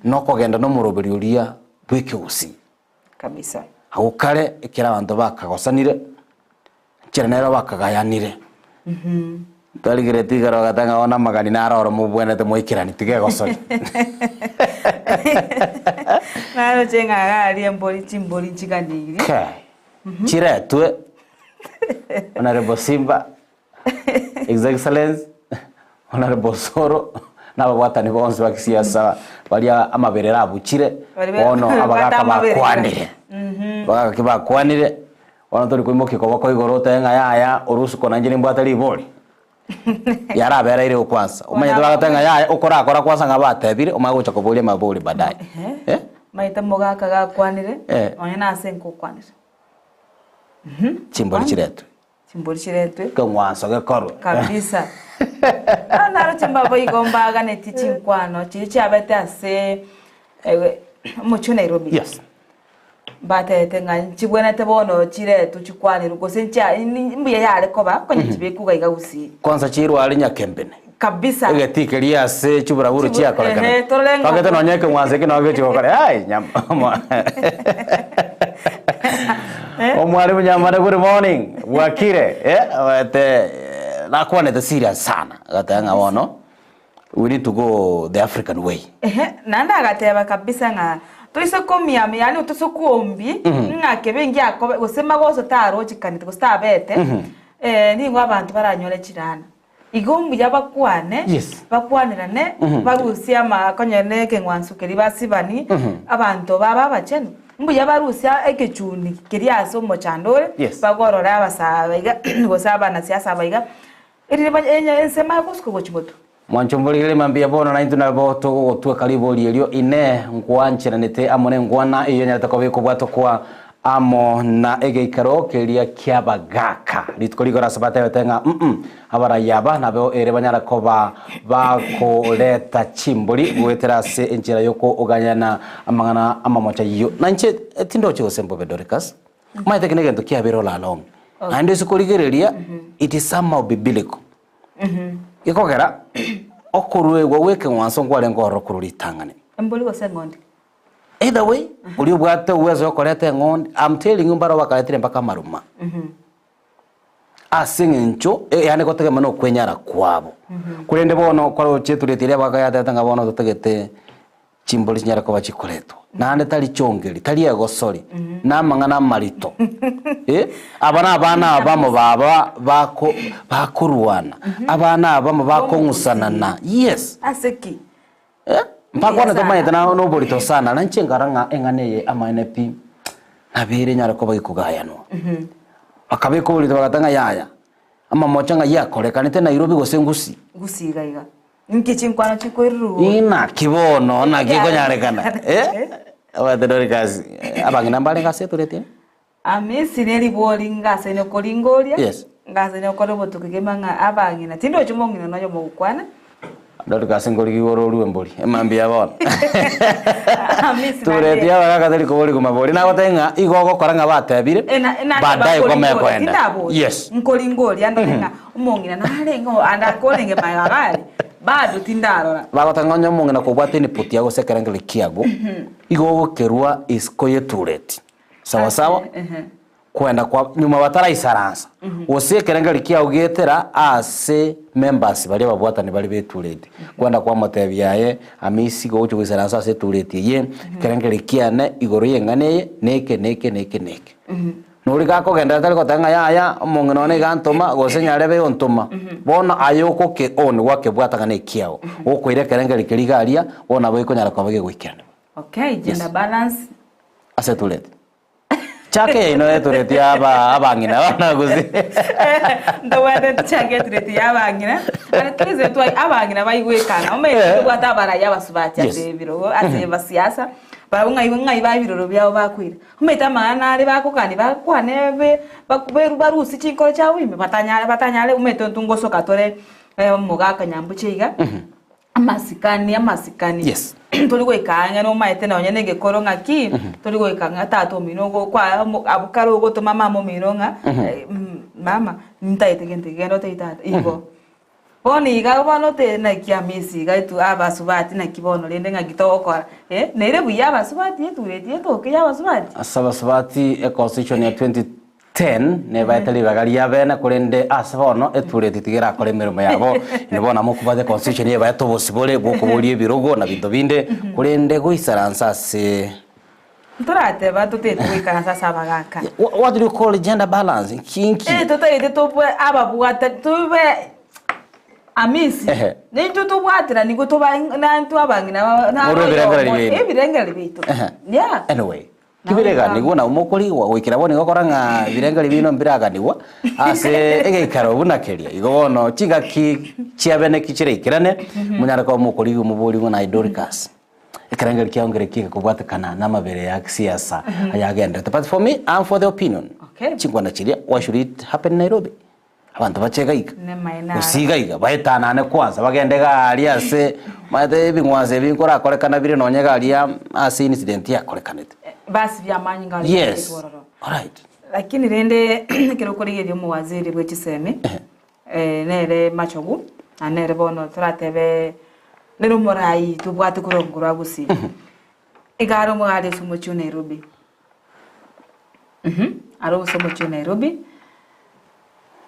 nokogenda nomoroberi oria bw'ekegusii. Kabisa. Agwo kare ekero abanto bakagosanire, enchera nero bakagayanire. Twarigeretie igoro bagateba ng'a bono amagani naro oro mobwenerete moikeranie tiga egosori. Naroche ng'a iga aria embori chimbori nchiganeirie. Kai, chiretwe Honorable Simba, His Excellency Honorable Osoro, na ababwatani bonsi ba kisiasa baria amaberera abuchire, Baria be- bono babwate abagaka amaberera. bakwanire. Abagaka ki bakwanire, bono tori koimokia koboko igoro otebe ng'a yaya orusuko nainche nimbwate ribori. Yaraberaire gokwansa. Omanyete bagoteba ng'a yaya okorakora kwansa ng'a batebire omanye gocha koboria amabori baadaye. Eh? Maete mogaka gakwanire, Eh. nonya nase nkokwanera. Chimbori chiretwe. Chimbori chiretwe. Ekeng'wanso gekorwe. Kabisa. Ah, naroche mbabo igo mbaganetie chinkwano chiria chiabete ase eh, omochie o Nairobi. Yes. Mbatebete ng'a nchibwenerete bono chiretwe chikwanirwe gose nchia ni mbuya yare koba konya chibekwa iga iga gusii. Kwanza chirware nyakembene. Kabisa. Egetii keria ase chiburaburu Chibu- chiakorekana. ehe, torore ng'a- Twagete nonya ekeng'wanso eke nabo gechi gokora. Ai, nyam- omo- Omwalimu Nyamane, good morning. Bwakire. Eh, omanyete, nakwanete serious sana. Agateba ng'a bono, we need to go the African way. Ehe, naende agateba kabisa ng'a toise komiamia yaani toise kwombia ng'a kebe ngiakobe gose magoso tarochekanete gose tabete, nigo abanto baranyore chirana. Igo mbuya bakwane, Yes. bakwanerane, barusie amakonyo na ekeng'wanso keria basibani, abanto babe abachenu. Mbuya barusie ekechuni keria ase omochando ore, Yes. bagorore abasaa abaiga gose abanasiasa abaiga, erinde banye enye ensemo agosuka gochia motwe. Mwancho mborigererie mambia bono naintwe nabo togogotweka ribori erio inee nkwancheranete amo nengwana eyio enyarete koba ekobwatokwa amo na egeikaro keria ki'abagaaka. Rituko rigoro ase batebete ng'a mm abarai aba nabo ere banyare koba bakoreta chimbori goetera ase enchera y'okogayana amang'ana amamocha ayio. Na inche tindochi gose mbobe Dorcas, omanyete eke negento kiabeire all along, naende ase korigereria it is somehow biblical. Gekogera okoruegwa gw'ekeng'wanso nkwarenge ororo korwa ritang'ani. Embori gose eng'ondi? Either way, oria obwate uwezo yokoreta eng'ondi, I'm telling you mbaro bakaretire mpaka amaruma. Ase eng'encho yaani gotegemea na okwenyara kwabo. Korende bono kwaroche etureti eria bakayatebete ng'a bono totagete chimbori chinyare koba chikoretwa. Naende tari chongeri, tari egosori, na amang'ana amarito. Eh, aba na abana abamo baba bako bakorwana, abana abamo bakong'usanana, yes. Ase ki? Eh, mpakwane tomanyete na noborito sana, na inche nkarora ng'a eng'ana eye amaene pi, nabere enyare koba gekogayanwa. Bakabeka oborito bagateba ng'a yaya, amamocho ng'ai akorekanete Nairobi gose Gusii. Gusii iga iga. Inki chinkwana chikoirurugwa? Inaki bono, naki ekonyarekana? Eh, omanyete Doricas, abang'ina mbarenge ase etureti eye? Amisi neribori ngasaine okoringoria, Yes. ngasaine gokora obotuko kegima ng'a abang'ina, tindochi omong'ina nonya omogokwana. Dorcas nkorigi igoro orue embori, emambia bono. Amisi Tureti naende- abagaka tari koborigwa mabori, nagotebia ng'a igo ogokora ng'a batebire, Eh, na- naende baadaye bakoringoria, kwamanya koenda. tindabori. Yes. Nkoringoria ndore ng'a omong'ina narenge oo, ande akorenge magega are, bado tindarora. Bagoteba ng'a onye omong'ina kobwate input yago gose ekerengererio kiago, igo ogokerwa isiko y'etureti. Sawa sawa, kwenda kwa nyuma bataraisaransa, gose ekerengerio kiao getera ase members baria ababwatani baria b'etureti, kwenda kwamotebia aye Amisi gocha goisaransa ase etureti eye, ekerengerio kiane igoro y'eng'ana eye neke neke neke neke. Nori gakogenderera tari goteba ng'a yaya omong'ina one iga antoma gose nyarebe iga ontoma, bono aye ogoke own gwakebwata ng'a nekiao, okoira ekerengerio keria iga aria, bono nabo gekonyara koba gegoikeranigwa. Okay, gender balance. Ase etureti. Chake yaino etureti ya aba abang'ina abana gose. Ntobwate chake etureti ya abang'ina. At least twai abang'ina baigwekana. Omanyete tobwate abarai abasubati ase ebirogo ase basiasa. Barabwo ng'ai ng'ai ba ebiroro biabo bakoira. Omanyete amang'ana are bakogani bakwane be beru barusie chinkoro chiabo ime batanyare batanyare omanyete intwe ngosoka tore omogaka nyambuche iga. Amasikani, amasikani. Yes. Tori goika ang'e nomaete nonye na egekoro ng'aki, tori goika ng'a tata omino ogo kwa omo abwo kare ogotoma mama omino ng'a mama nintagete gento eke genda otebie tata, igo. Bono iga bono ote naki amisi iga etu abasubati naki bono rende ng'aki togokora eh, nere buya abasubati etureti etoke ya abasubati. Ase abasubati econstitution ya 2010 nebaete ribaga ria bene korende ase bono etureti tiga erakore emeremo yabo. Inwe bono amo okobwata econstitution ebaete obosibore bwokoboria ebirogo na binto binde korende goisaransa ase Ntorateba totagete goikaransa ase abagaka. What do you call gender balance? Nki nki? Eh, totagete tobwe ababwata tobe amisi. Ehe. Naintwe tobwateranigwe toba naintwe abang'ina ba- na Morwe ebirengererio abayomo, biaino. ebirengererio biaito. Ehe. Yeah. Anyway, kibireganigwa nabo mokorigwa goikera bono igo okora ng'a ebirengererio biaino mbiraganigwa ase egeikaro buna keria. Igo bono chingaki chiabene ki chireikerane, monyare koba mokorigwa moborigwe naye Dorcas. Ekerengerio kiao nkereki gekobwatekana namabere ya kisiasa ayagenderete but for me I'm for the opinion Okay. chinkwana chiria why should it happen in Nairobi abanto bache iga iga Nemaene aro. gose iga iga baetanane kwanza bagende iga aria ase omanyete ebing'wanso ebi nkorakorekana bire nonye iga aria ase incident yakorekanete Basi biamanyinga are yes ororo. alright Lakini rende ekero okorigereria omowaziri bwe chisemi nere Machogu, na nere bono toratebe nere omorai tobwate korwa korwa Gusii. Iga are omogare ase omochie o Nairobi, are ase omochie o Nairobi,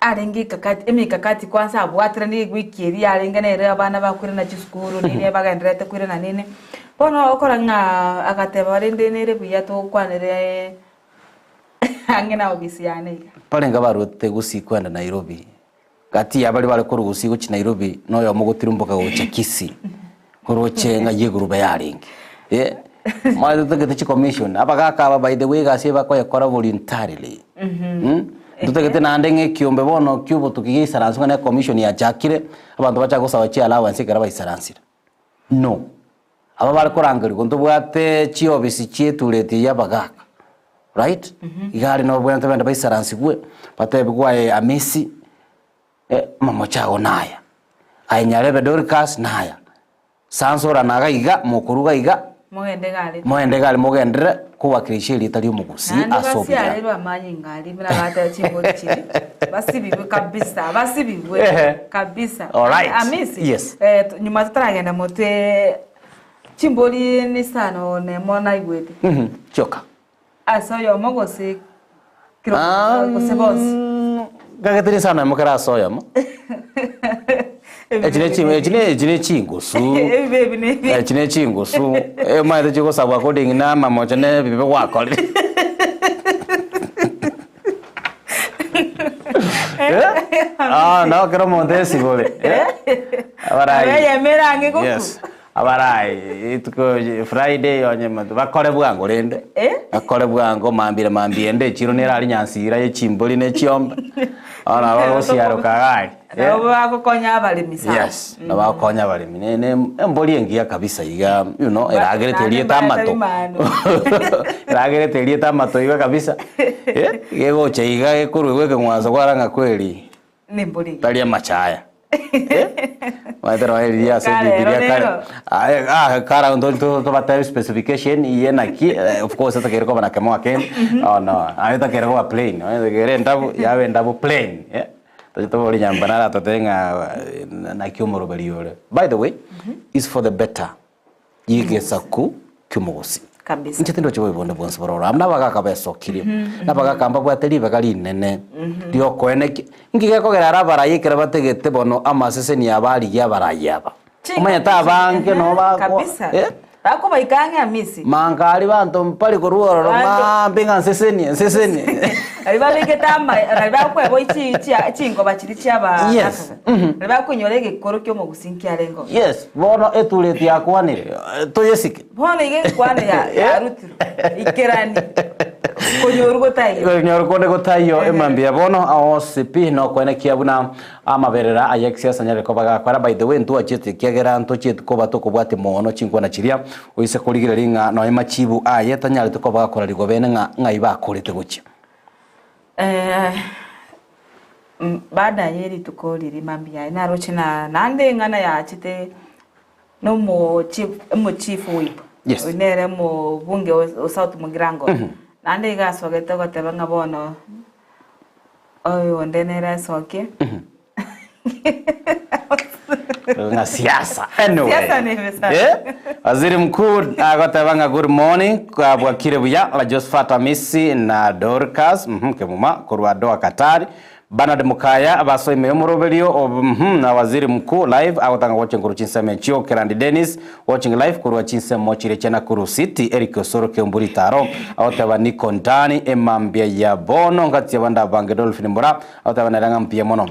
arenge ekakati emikakati kwanza abwateranie ewiki eria yarenge nere abana bakoirana chisukuru nini bagendererete koirana nini, bono okora ng'a agateba rende nere buya tokwanere ang'e na ofisi yane iga. Barenge abarwete Gusii kwenda Nairobi. Gati ya baria bare korwa Gusii gochia Nairobi noyomo gotirimboka gocha Kisii oroche ng'a y'egurube yarenge. Eh, omanyete totagete chicommission, abagaka aba by the way egasi eye bakoyekora voluntarily mh, ntotagete naende ng'a ekiombe bono kia obotuki giaisaranswe ng'a ne ecommission yachakire, abanto bachake gosaba chiallowance ekero baisaransire. No. Aba bare korangerigwa ntobwate chiofisi chi'etureti eyio y'abagaaka, right? Iga aria nabo babwenerete bagende baisaransigwe, batebigwe aye Amisi, amamocho ago naya, aye Nyarebe Dorcas naya, Sansora naga iga, mokoruga iga, Mogende iga aria. mogende iga aria mogenderere kowakilisha erieta ri'omogusii Naende ase obuya. basiarerwe amanyinga aria buna bateba chimbori chiria, basibigwe kabisa, basibigwe Ehe. kabisa. Alright. Amisi, Yes. eh, tu- nyuma totaragenda motwe chimbori nisano nemo naigwete. Mhm, chioka. Ase oyomo gose kera gose bonsi. Gagete risano emo kera ase oyomo. Echi ne chi echi ne echi ne chingusu. Ebibe ebi ne ebi. Echi ne chingusu. Omanyete chigosabwa according na amamocho na ebibe gwakorire. Ah, nabo kera omonto esibore. Abarai. Abeyemere ang'e goku. Yes. Abarai, rituko Friday onye bakore bwango rende, bakore bwango mambia mambia ende echiro nere aria nyansira ye chimbori ne chiombe, bono nabo bagosiaroka iga aria. Nabo bagokonya abaremi sana. Yes, nabo bagokonya abaremi ne ne embori engiya kabisa iga you know eragerete Naende erieta mbareta amato rimanu. eragerete erieta amato iga kabisa, gegocha iga gekorwa ekeng'wanso kwarora ng'a kweri. Nembori engiya. Tari amachaya. Omanyete nonye riria ase Kare Bibilia ero kare, nero. aye ah kare nto nto tobatebi specification iye naki, of course etakeire koba na kemoa kende, oh no, aye etakeire koba plain, onye kere endabu, yabe endabu plain, eh, toche tobori nyomba naro atotebie ng'a naki omoroberi ore. By the way, is for the better. y'egesaku ki'omogusii. Kabisa. Inche tindochi bobe bonde bwonsi bororo amo nabagaaka besokirie, nabagaaka mbabwate ribaga rinene riokoenekia. Inki gekogera are abarai ekero bategete bono amaseseni abo arigie abarai aba? Omanyete abange nabo bako Kabisa. eh? Bakobaika ang'e amisi. Manga aria banto mbari korwa ororo Banto- maambi ng'a nsesenie nsesenie. Baria babegete ama baria bakweboi chi chia chingoba chiria chiaba Yes. Mhm. Baria bakonyora egekoro kia omogusii nkiarenge oo. Yes, bono etureti yakwanire, toyesike. Bono iga enkwana ya yarutirwe ikerani konyoru gotaiyo. Konyoru konde gotaiyo emambia bono aonsi pi nokwenekia buna amaberera aye ekisiasa nyare koba gakora by the way ntwachete ekiagera ntochieti koba tokobwatia mono chinkwana chiria oise korigereria ng'a nonya machibu aye tanyarete koba gakorarigwa bene ng'a ng'ai bakorete gochia. Baada ye rituko riria mambia aye naroche na naende eng'ana yachete. Na omochief omochief whip Yes. oyo nere omobunge o South Mugirango naende iga asogete goteba ng'a bono oyo onde nere asokie Ng'a siasa. Anyway. Siasa ni ebesa. Eh? Waziri Mkuu agoteba ng'a good morning kwa bwakire buya la Josephat Amisi na Dorcas Kemuma korwa Doha Qatar Bernard Mukaya abasoe ime y'omoroberio o na Waziri Mkuu live agotanga gochia korwa chinsemo echio Kerandi Dennis watching live korwa chinsemo chiria chia Nakuru City Eric Osoro Keumbu Ritaro agoteba niko ndani emambia ya bono ngatia abande abange Dolphin Mura agoteba nere ng'a mbuya mono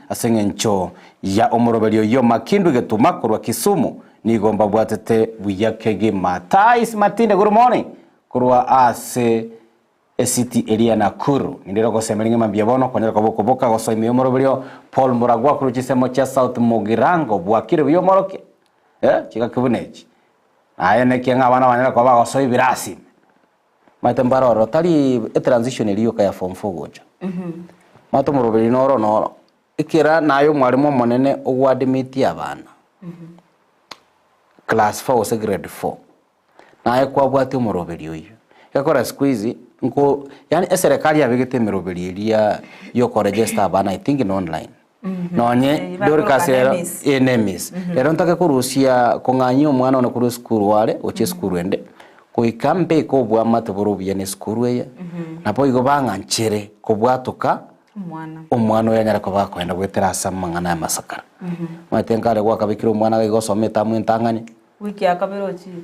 ase eng'encho ya omoroberio oyio Makindu Getuma korwa Kisumu nigo mbabwatete buya kegima Tais Matinde good morning korwa ase Esiti eria ya Nakuru. Nindire ogosemeria ng'a mambia bono konyare koba okoboka gosoa ime y'omoroberio Paul Muragwa korwa chinsemo chia South Mugirango bwakire buya omorokia eh chingaki buna echi. Aye nekia ng'a abana banyare koba bagosoa ebirasi ime. Omanyete mbare ororo tari etransition eria yoka ya form four gocha. Omanyete omoroberio noro noro ekera naye omwalimu omonene ogoadmit abana class four gose grade four. Naye kwabwatia omoroberio oyio. Egekora siku hizi nko yaani eserekari yabegete emeroberio eria ya okoregister abana I think in online. Nonye Eh, Dorcas bakoroka rero NEMIS. eh NEMIS. Rero ntake korusia kong'anyia omwana one korwa esukuru are gochia esukuru ende, goika mbeke oboamate bore obuya na esukuru eye, naboigo bang'anchere kobwatoka Omwana. omwana oyo anyare koba akoenda goetera ase amang'ana y'amasakara. Omanyete nkare gwakabekire omwana iga gosoma etamu entang'ani. Wiki ya kabere ochire.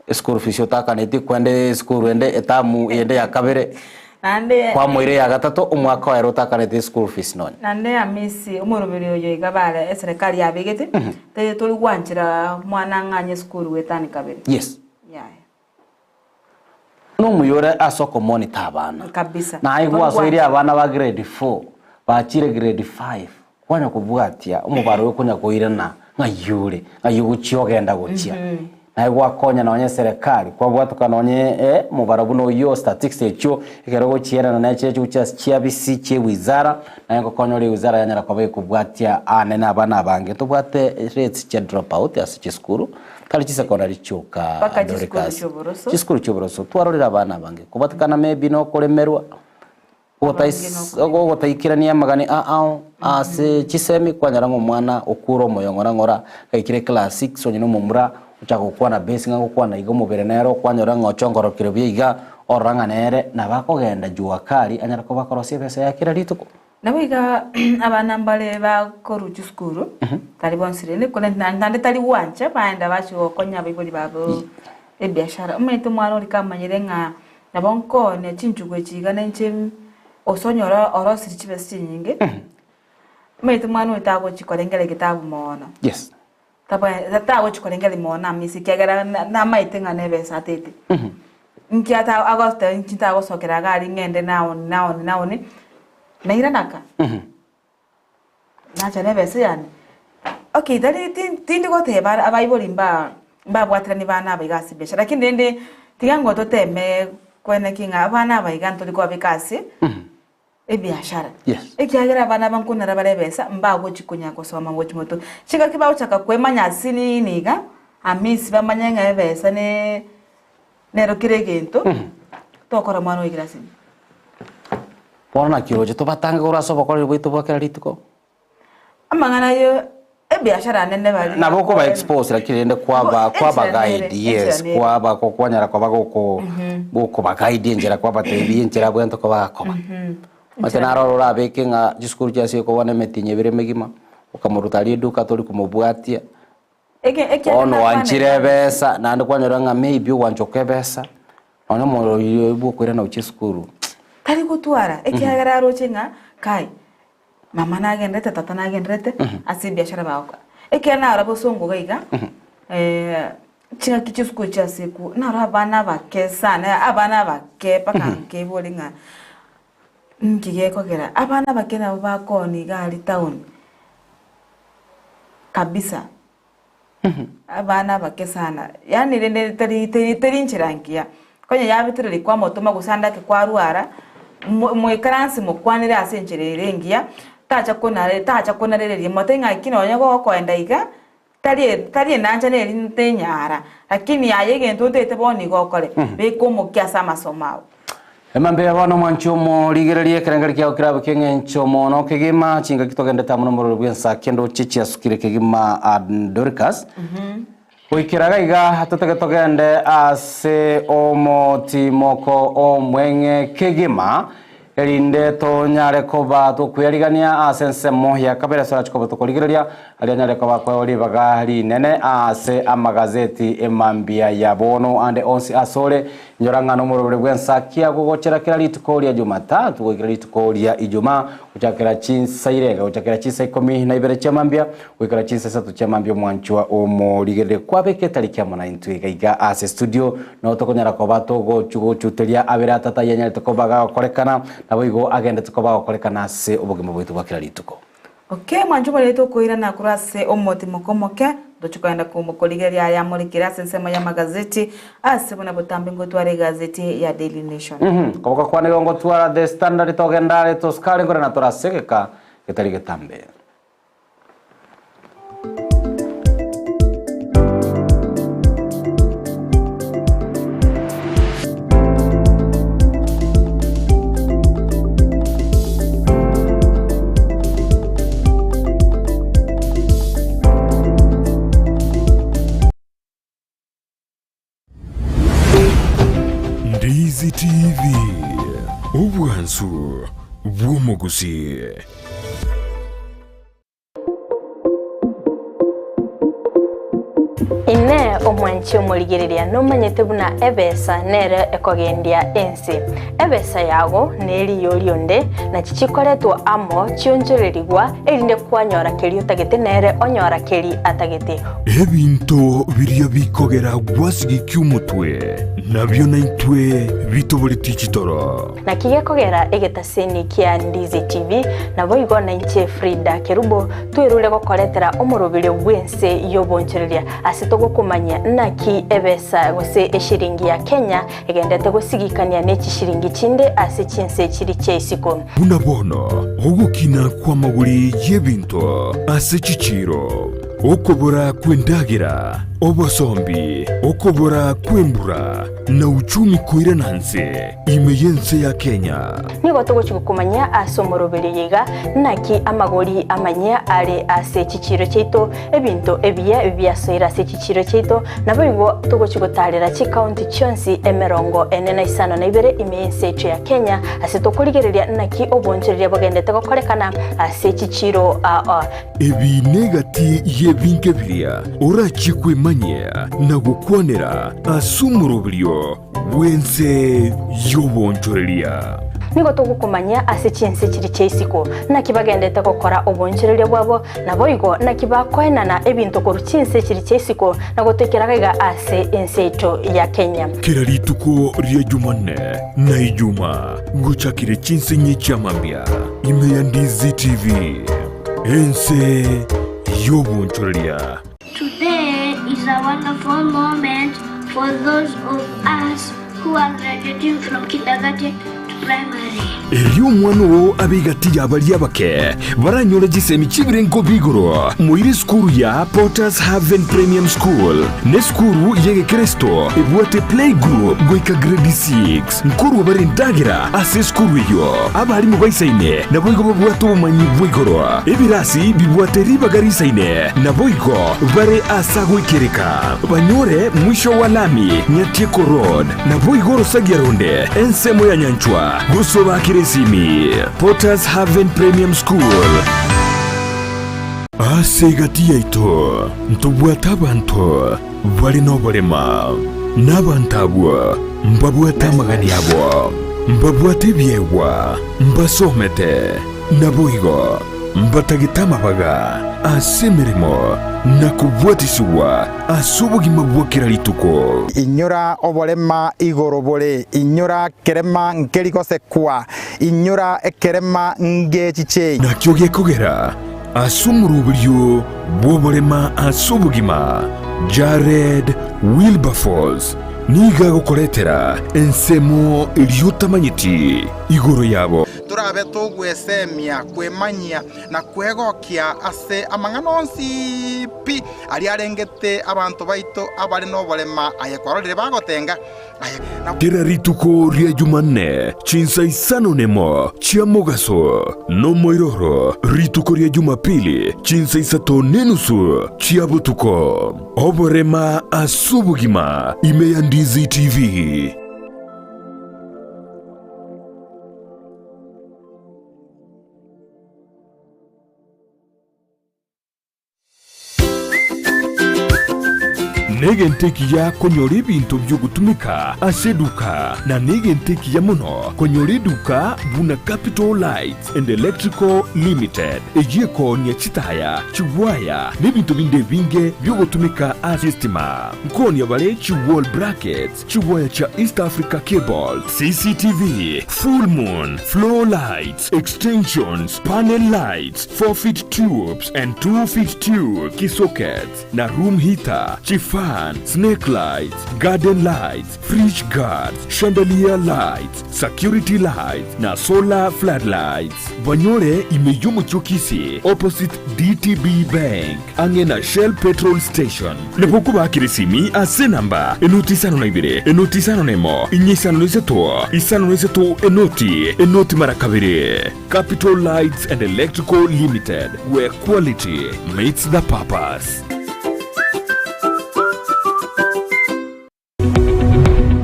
Eschool fees otakaneti kwenda esukuru ende etamu ende ya kabere Naende kwamoira eya gatato omwaka oere otakaneti eschool fees nonye. Naende Hamisi omoroberi oyo iga bare eserekari yabegete tari tori gwanchera mwana ang'anye esukuru goetani kabere. Yes. Yaya. Nomuya ore ase okomonita abana. Kabisa. Naye gwasoirie abana ba grade four bachire grade five kwanya kobwatia omobaro oyo konya koirana ng'ai ore ng'ai ogochia ogenda gochia. Naye gwakonya nonye eserekari kwabwatoka nonye omobaro buna oyio statistics echio ekero ogochienana na echiria chigochia ase chiabisi chia ewizara naye ngokonya ore ewizara yanyara koba ekobwatia anene abana abange. Tobwate rates chia drop out ase chisukuru. Tari chisecondary chioka Mpaka chisukuru Dorcas. chi'oboroso. Chisukuru chi'oboroso. Twarorire abana abange kobatikana maybe nokoremerwa, Abange nokoremerwa. ogotaikerania amagani a ao ase chisemi kwanyora ng'a omwana okure omoyo ng'ora ng'ora gaikire class six onye na omomura ochaka gokwana base ng'a gokwana iga omobere nere okwanyora ng'a ochongorokire buya iga orora ng'a nere nabo akogenda jua kali anyare koba akorosia ebesa ya kera rituko. Nabo iga abana mbare bakorwa chisukuru, tari bonsi rende, korende naende tari gwancha baenda bachia gokonya abaibori babo ebiashara. Omanyete omwana oria kamanyire ng'a nabo nkoonia chinchugu echi iga nainche gose onyore orosirie chibesa chinyinge, omanyete omwana oyo tagochi korengera egetabu moono. Yes. Taba tagochi korengereria mono amo ekiagera namaete ng'a nebesa atete. Inki ata agoteba inchi ntagosokera iga aria ng'ende naoni naoni naoni, nairana ka, nacha nebesa yane. Okay tari tin tindi goteba ara abaibori mba mbabwaterani bana aba iga ase ebiashara, lakini rende tiga ngo toteme koeneki ng'a abana aba iga ntori kobabeka ase. Ebiashara. Yes. Ekiagera abana aba nkonara bare ebesa, mbagochi konya gosoma gochi moto. Chingaki bagochaka kwemanya ase nini iga, amisi bamanye ng'a ebesa ne nero kera egento, tokora omwana oigire ase ime. Bono naki oroche tobatange korwa ase obokoreri bwaito bwa kera rituko? Amang'ana ayo ebiashara nene baria Nabo okoba bakoena. expose lakini rende kwaba Bo, kwaba enchera nere, guide yes enchera nere. kwaba kwanyara koba goko gokoba guide enchera kwabatebia enchera abwenerete koba akoba. Omanyete naro oro orabeke ng'a chisukuru chiaye koba na emetienyi ebere emegima, okamoruta aria eduka tori komobwatia, Eke ekiagera bono nakwana oanchire iga. ebesa naende kwanyora ng'a maybe ogwancha okwa ebesa, nonya omorwaire bwa okoirana gochia esukuru. Tari gotwara, ekiagera aroche ng'a kai. Mama nagenderete, tata nagenderete ase ebiashara bagokora. Ekero narora bosongo iga iga, chingaki chi'esukuru chiasekwa, narora abana abake sana, abana abake mpaka nkebori ng'a nki gekogera abana abake nabo bakoonia iga aria town kabisa. Abana abake sana, yaani rende tari teri teri nchera nkiya, konya yabetereri kwamotoma gose ande ake kwarwara, mo moikaranse mokwanere ase enchera ere engiya, tacha konare tacha konarereria mote ng'aki nonye gokoenda iga. Tari tari enancha neri ntenyara, lakini aye egento otagete bono igo okore, beka omokia ase amasomo ao. Emambia bono omwanchi omorigererie ekerengeri kiao kerabe ki'eng'encho mono kegima, chingaki togendete amo nomorweri bw'ensaki endoche chiasukire kegima Dorcas. Goikera gaiga totege togende ase omotimoko omweng'e kegima, Erinde tonyare koba tokweyarigania ase ensemo ya kabere ase orache koba tokorigereria, aria anyare koba akoegwa ribaga rinene ase amagazeti emambia ya bono ande onsi asore. Inyora ng'a nomorobere bw'ensakia gogochera kera rituko ria Jumatatu goikera rituko ria Ijumaa, gochakera chinsa irega gochakera chinsa ikomi na ibere chia mambia Goikera chinsa isato chia mambia omwanchwa omorigereria kwabeka etariki amo naintwe iga iga ase studio nao tokonyara koba togochugochuteria abere atata ayanyarete koba gagokorekana naboigo agendete koba agokorekana ase obogima bwaito bwa kera rituko. Okay mwanchwa omoreri tokoirana korwa ase omotimoko omoke ntochie kogenda korigereria aya amorekire ase ensemo y'amagazeti ase buna botambe ngotwara egazeti ya Daily Nation. Koboka kwane igo ngotwara The Standard togenda are tosikare nkorena torasegeka getari getambe. Ndizi TV, obwansu bw'omogusii. Inee omwanchi omorigereria nomanyete buna ebesa nere ekogendia ense? Ebesa yago neriyo rionde, nachi chikoretwa amo chionchorerigwa, erinde kwanyora keria otagete nere onyora keria atagete. Ebinto biria bikogera gwasigikia omotwe, nabio naintwe bitoboretie chitoro. Naki gekogera egetaseni kia Ndizi TV, naboigo nainche Frida Kerubo, twerure gokoretera omoroberio bw'ense y'obonchoreria ase togokomanyia naki ebesa gose eshiringi ya Kenya egendete gosigikania ne chishiringi chinde ase chinse chiri chia isiko. Buna bono ogokina kw'amagori y'ebinto ase chichiiro, okobora kw'endagera, obosombi, okobora kw'embura, na uchumi koirana nse ime y'ense ya Kenya. Nigo togochia gokomanyia ase omoroberio oyo iga, naki amagori amanyia are ase chichiiro chiaito, ebinto ebiya biasoire ase chichiiro chiaito, naboigo togochia gotaarera chikaunti chionsi emerongo ene na isano na ibere ime y'ense yaito ya Kenya, ase tokorigereria naki obonchoreria bogendete gokorekana ase chichiiro aa. Ebi negati y'ebinto biria orachie kwemanyia na gokwanera ase omoroberio bw'ense y'obonchoreria. Nigo togokomanyia ase chinse chiria chia isiko, naki bagendete gokora obonchoreria bwabo, naboigo naki bakoenana ebinto korwa chinse chiria chia isiko na gotoikera gaiga ase ense yaito ya Kenya. Kera rituko ria Jumanne na Ijumaa gochakire chinse inye chia mambia ime ya Ndizi TV, ense y'obonchoreria. Today is a wonderful moment for those of us who are graduating from kindergarten to primary. Erio omwana oo abe egati y'abaria abake baranyore chisemi chi'ebirengo bi'igoro, moire esukuru ya Potter's Haven Premium School, nesukuru y'egekeresto ebwate playgroup goika grade 6. Nkorwa bare endagera ase esukuru eyio. Abarimu baisaine naboigo babwate obomanyi bwa igoro. Ebirasi bibwate ribaga risaine naboigo bare ase agoikereka. Banyore mwisho wa lami Nyatieko Road naboigo orosagia ronde ensemo ya Nyanchwa gose obakere esimi. Potters Haven Premium School. Ase egati yaito ntobwate abanto bare noborema, na abanto abwo mbabwate amagani abo, mbabwate ebiegwa, mbasomete, naboigo mbatagete amabaga ase emeremo na kobwatisigwa ase obogima bwa kera rituko. Inyora oborema igoro bore, inyora kerema nkeri gosekwa, inyora ekerema ngechichei. Nakio gekogera Ase omoroberio bw'oborema ase obogima, Jared Wilberforce nigo agokoretera ensemo eria otamanyeti igoro yabo. Torabe togwesemia, kwemanyia, na kwegokia ase amang'ana onsi pi aria arengete abanto baito abare noborema aye kwarorire bagotenga, aye na. Kera rituko ria Jumanne, chinsa isano nemo chia mogaso, nomoiroro rituko ria Jumapili, chinsa isato nenusu chia botuko. Oborema as'obogima ime ya Ndizi TV. Negento ekiya konyora ebinto bi'ogotumeka ase eduka, na negento ekiya mono konyora eduka buna Capital Lights and Electrical Limited, eyio ekoonia chitaya, chigwaya, na ebinto binde ebinge bi'ogotumeka ase estima. Nkoonia bare chi wall brackets, Chigwaya chia East Africa Cable, CCTV, Full Moon, Floor Lights, Extensions, Panel Lights, 4 feet tubes and 2 feet tube, Kisockets, na Room Heater, Chifan, Snake Lights, Garden Lights, Fridge Guards, Chandelier Lights, Security Lights, na Solar Floodlights. Banyore ime y'omochie o Kisii, opposite DTB Bank. Ang'e na Shell Petrol Station. Nabo okobakera esimi ase enamba enoti isano na ibere, enoti isano na emo, inye isano na isato, isano na isato, enoti, enoti mara kabere. Capital Lights and Electrical Limited, where quality meets the purpose.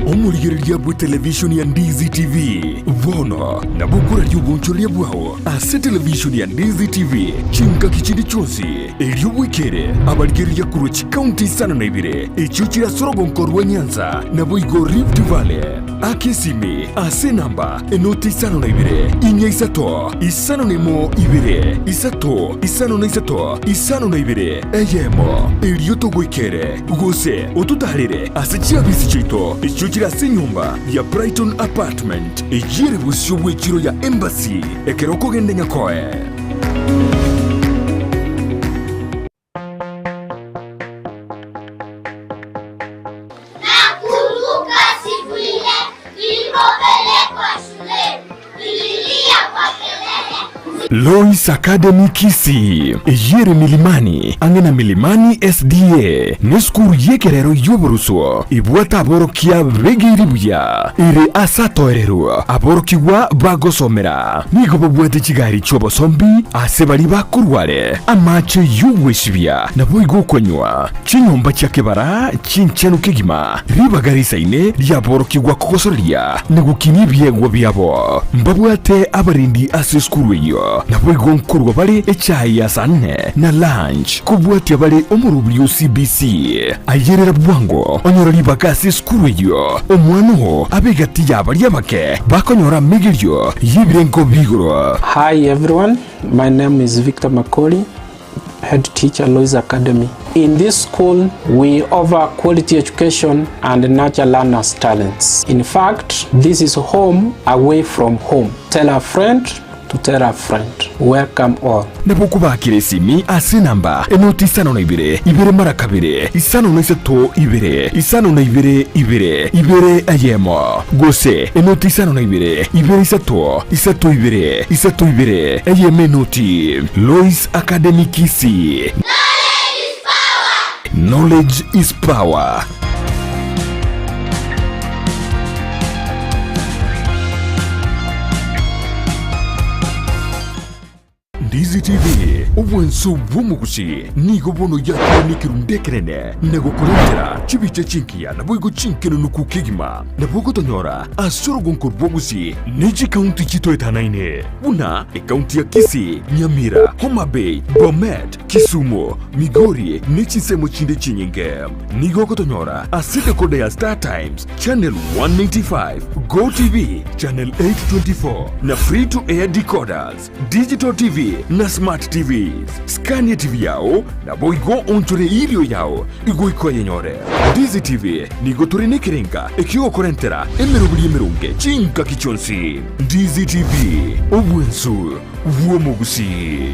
Omorigereria bw'etelevishoni ya Ndizi TV bono nabo okoraria obonchoreria bwao ase televishoni ya Ndizi TV chingaki chinde chionsi, erio bwekere abarigereria korwa chikaunti isano na ibere echio chire ase orogonko rwa Nyanza naboigo Rift Valley. Aka esimi ase enamba enoti isano na ibere, inya isato, isano na emo ibere, isato, isano na isato, isano na ibere, eyemo, erio togoikere, gose ototaarere ase chiabisi chiaito echio chire ase enyomba ya Brighton Apartment, eyio ere bosio bw'echiro ya Embassy, ekero okogenda Nyakoe. Nakumbuka siku ile nilipopelekwa shuleni, nililia kwa kelele. Lois Academy Kisii, eyio ere Milimani, ang'e na Milimani SDA, nesukuru y'ekerero y'oboruswo ebwate aborokia begeire buya, ere ase atoererwa aborokigwa bagosomera. Nigo babwate chigari chi'obosombi ase baria bakorwa are, amache y'ogwesibia, naboigo okonywa, chinyomba chia kebara chinchenu kegima, ribaga risaine riaborokigwa kogosoreria na gokinia ebiegwa biabo. Mbabwate abarendi ase esukuru eyio, naboigo nkorwa bare echae ya saa nne na lunch, kobwatia bare omorobiri o CBC. Ayerera bwango onyore ribaga ase esukuru eyio, omwana oo abe egati ya baria abake bakonyora amegerio y'ebirengo bi'igoro. Hi everyone, my name is Victor Makori, head teacher Lois Academy. In this school, we offer quality education and nurture learners' talents. In fact, this is home away from home. Tell a friend to tell a friend. Welcome all. Nabo okobakera esimi ase enamba enoti isano na ibere, ibere mara kabere, isano na isato ibere, isano na ibere ibere, ibere eyemo, gose enoti isano na ibere, ibere isato, isato ibere, isato ibere, eyemo enoti. Lois Academy Kisii. Knowledge is power. Ndizi TV, obwanso bw'omogusi, nigo bono yakorwa nekerundu ekenene na gokorentera chibicha chinkiya naboigo chinkenunuku kegima. Nabo ogotonyora ase orogonko rw'obogusi ne chikaunti chitoetanaine buna ekaunti ya Kisii, Nyamira, Homa Bay, Bomet, Kisumu, Migori ne chinsemo chinde chinyinge. Nigo ogotonyora ase decoder ya Star Times, Channel 195, Go TV, Channel 824 na Free to Air decoders, Digital TV na Smart TVs. Scania TV yao naboigo onchore irio yao igoika oyenyore. Ndizi TV nigo tore nekerenga ekiogokorentera emeroberi emeronge chingaki chionsi. Ndizi TV, obwensu bw'omogusii.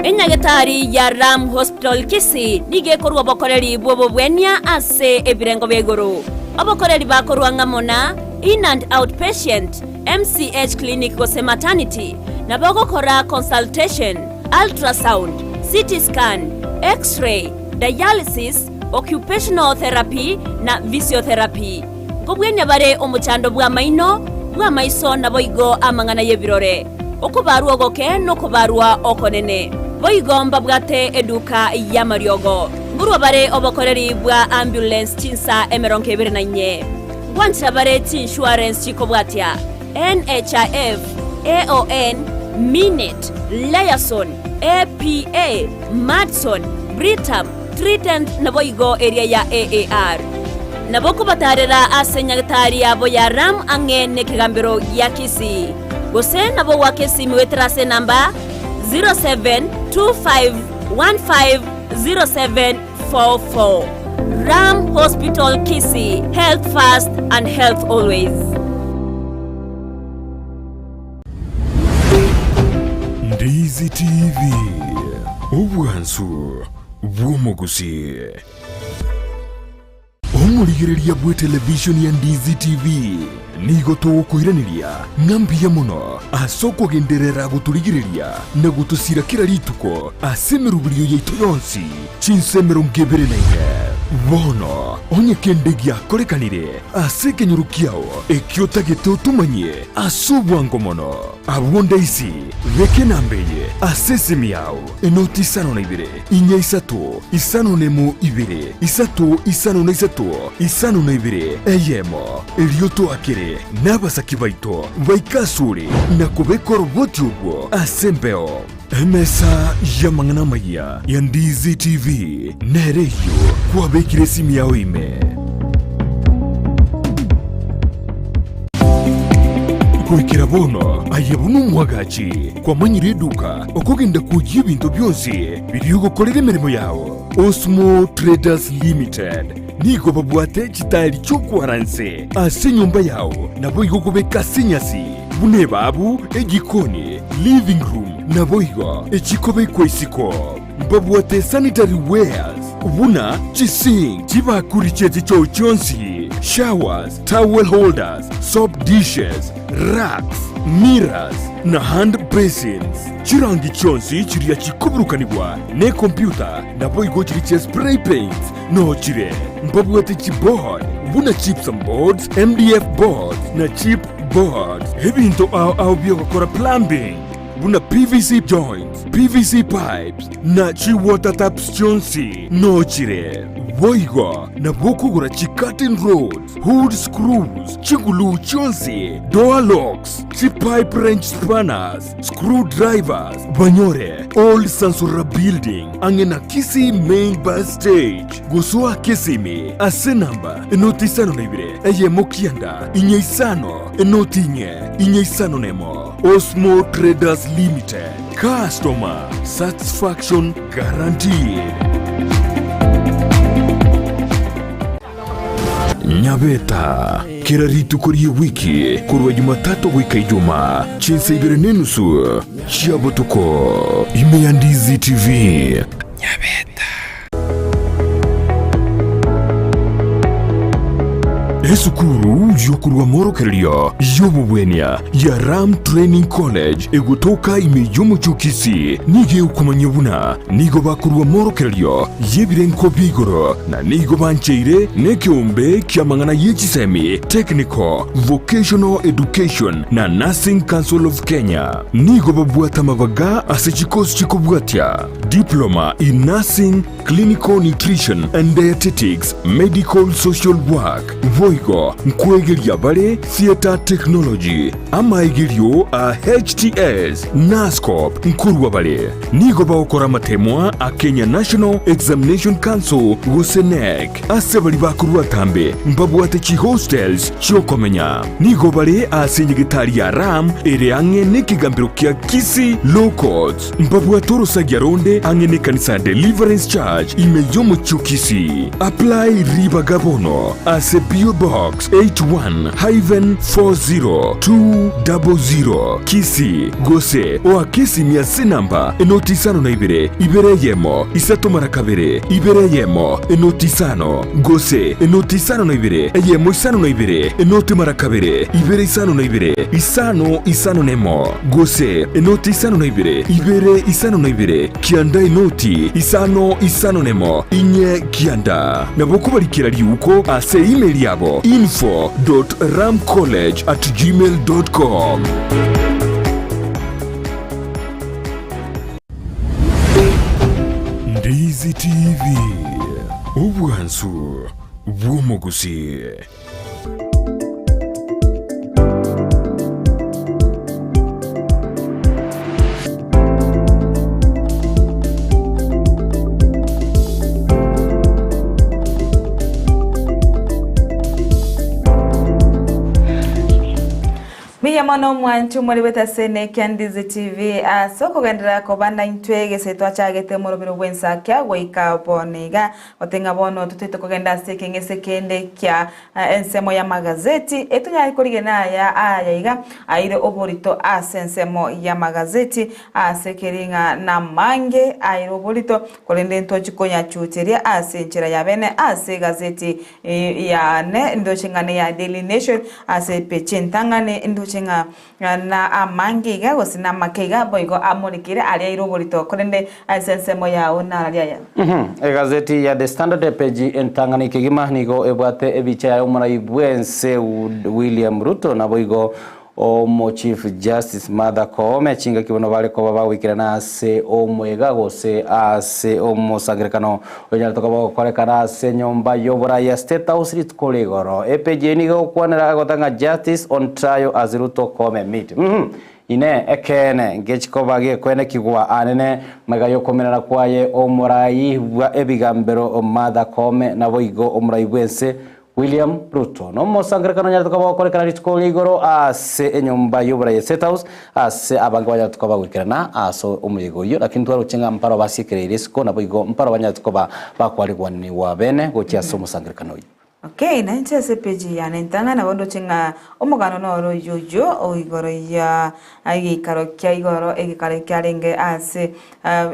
Enyagetari ya Ram Hospital Kisii nigo ekorwa obokoreri bw'obobwenia ase ebirengo bia igoro. Obokoreri bakorwa ng'amo na In and Out Patient, MCH Clinic gose Maternity, nabo ogokora consultation, ultrasound, CT scan, X-ray, dialysis, occupational therapy na physiotherapy. Nkobwenia bare omochando bw'amaino, bw'amaiso naboigo amang'ana y'ebirore, okobarwa ogoke nokobarwa okonene. Boigo mbabwate eduka y'amariogo. Nkorwa bare obokoreri bwa ambulance chinsa 24. Ngwanchera bare chiinsurance chikobwatia, NHIF, AON, Minet, Liaison, APA, Madison, Britam, Trident naboigo eria ya AAR. Nabo okobatarera ase nyagetari yabo ya Ram ang'e nekegambero gia Kisii. Gose nabo goaka esimi goetera ase enamba 0725150744. Ram Hospital Kisii, health first and health always. Ndizi TV, obwansu bw'omogusii. Omorigereria bw'etelevishoni ya Ndizi TV nigo togokoiraneria ng'a mbuya mono ase okogenderera gotorigereria na gotosira kera rituko ase emeroberio yaito yonsi chinsa 24. Bono onye kende giakorekanire ase ekenyoro kiao ekio otagete otomanyie ase obwango mono, abwo ndaisi beka enamba eye ase esimi yao, enoti isano na ibere, inya isato, isano nemo ibere, isato isano na isato, isano na ibere, eyemo. Erio toakere nabasaki baito baike asore na kobeka oroboti orwo ase embeo. Emesa y'amang'ana amayia ya Ndizi TV nere eyio kwabekire esimi yao ime. Goikera bono aye buna omwagachi kwamanyire eduka okogenda kwoyia ebinto bionsi biria ogokorera emeremo yao. Osmo Traders Limited nigo babwate chitaeri chi'okwara nse ase enyomba yao naboigo okobeka ase enyasi buna ebabu, ejikoni, living room naboigo echikobekwa isiko. Mbabwate sanitary wares buna chisink, chibakuri chie chichoo chionsi, showers, towel holders, soap dishes, racks, mirrors na hand basins. Chirangi chionsi chiria chikoburukanigwa nekompyuta naboigo chiria chia spray paints noo chire. Mbabwate chiboard buna gypsum boards, MDF boards na chip boards. Ebinto ao ao biogokora plumbing buna PVC joints, PVC pipes na chi water taps chionsi noo chire. Boigo nabo okogora chi curtain rods, hood screws, chiguluu chionsi, door locks, chi pipe wrench spanners, screw drivers, banyore Old Sansura Building ang'e na Kisii Main Bus Stage. Gosoa Kisimi ase namba enoti 52 eyemo kianda inye isano enoti inye inye isano nemo. Osmo Traders Limited, customer satisfaction guaranteed. Nyabeta, kera rituko ri'ewiki korwa Jumatatu goika Ijumaa, chinsa ibere nenusu chia botuko, ime ya Ndizi TV. Nyabeta. Esukuru y'okorua amorokererio y'obobwenia ya Ram Training College egotoka ime y'omochie o Kisii nigo egokomanyia buna nigo bakorua amorokererio y'ebirengo bia igoro na nigo bancheire nekeombe ki'amang'ana ye chisemi, Technical, Vocational Education na Nursing Council of Kenya. Nigo babwate amabaga ase chikosi chikobwatia, Diploma in Nursing, Clinical Nutrition and Dietetics, Medical Social Work, boigo nkwegeria bare Theatre Technology, amaegerio a HTS, Nurse-Corp nkorwa bare. Nigo bagokora amatemwa a Kenya National Examination Council gose KNEC. Ase baria bakorwa atambe mbabwate chihostels chi'okomenya. Nigo bare ase enyegetari ya Ram ere ang'e nekegambero kia Kisii Law Courts. Mbabwate orosagia ronde ang'e nekanisa ya Deliverance Church ime y'omochie o Kisii. Apply ribaga bono ase P.O. Box. Box 81-40200, Kisii, gose oake esimi ase enamba enoti isano na ibere, ibere eyemo, isato mara kabere, ibere eyemo, enoti isano, gose enoti isano na ibere, eyemo isano na ibere, enoti mara kabere, ibere isano na ibere, isano isano nemo, gose enoti isano na ibere, ibere isano na ibere, kianda enoti isano isano nemo, inye kianda. Nabo okobarikera riuko ase email yabo info dot ramcollege at gmail dot com. Ndizi TV, obwansu bw'omogusii. Mbuya mono omwanchi omore bw'etasene kia Ndizi TV ase okogenderera koba naintwe gese twachagete omorobero bw'ensakia goika bono iga. Gote ng'a bono totoete kogenda ase ekeng'ese kende kia ensemo y'amagazeti, etonyare korigena aya aya iga aire oborito ase ensemo y'amagazeti, ase keri ng'a namange aire oborito, korende ntochi konyachucheria ase enchera ya bene ase egazeti yane ndoche ng'a neya Daily Nation ase epeji entang'ani ndoche ng'a Na amange iga, gose namake iga, boigo amorekire aria aire oborito, korende ase ensemo yao nararia aya. Egazeti ya The Standard epeji entang'ani kegima nigo ebwate ebicha yaye omorai bw'ense William Ruto naboigo omo Chief Justice Martha Koome chingaki bono bare koba bagoikerana ase omoyega gose ase omosangerekano onyarete koba ogokorekana ase enyomba y'oborai ya State House rituko rigoro. Epeji eye nigo egokwanera egoteba ng'a Justice on trial as Ruto Koome meet. Uhum. Inee! Ekeene ngechikoba gekwenekigwa anene magega y'okomenana kwaye omorai bwa ebigambero Martha Koome naboigo omorai bw'ense William Ruto nomosangererekano onyarete koba ogokorekana rituko ria igoro ase enyomba y'oborai ya State House ase abange banyarete koba bagoikerana ase omoyega oyio lakini twaroche ng'a mparo basiekereire isiko naboigo mparo banyarete koba bakwarigwanigwa bene gochia ase omosangererekano oyio. Okay, na inche ase page yane ntang'ani nabo ndoche ng'a omogano noro oyio oyio o igoro ya egeikaro kia igoro egekaro kiarenge ase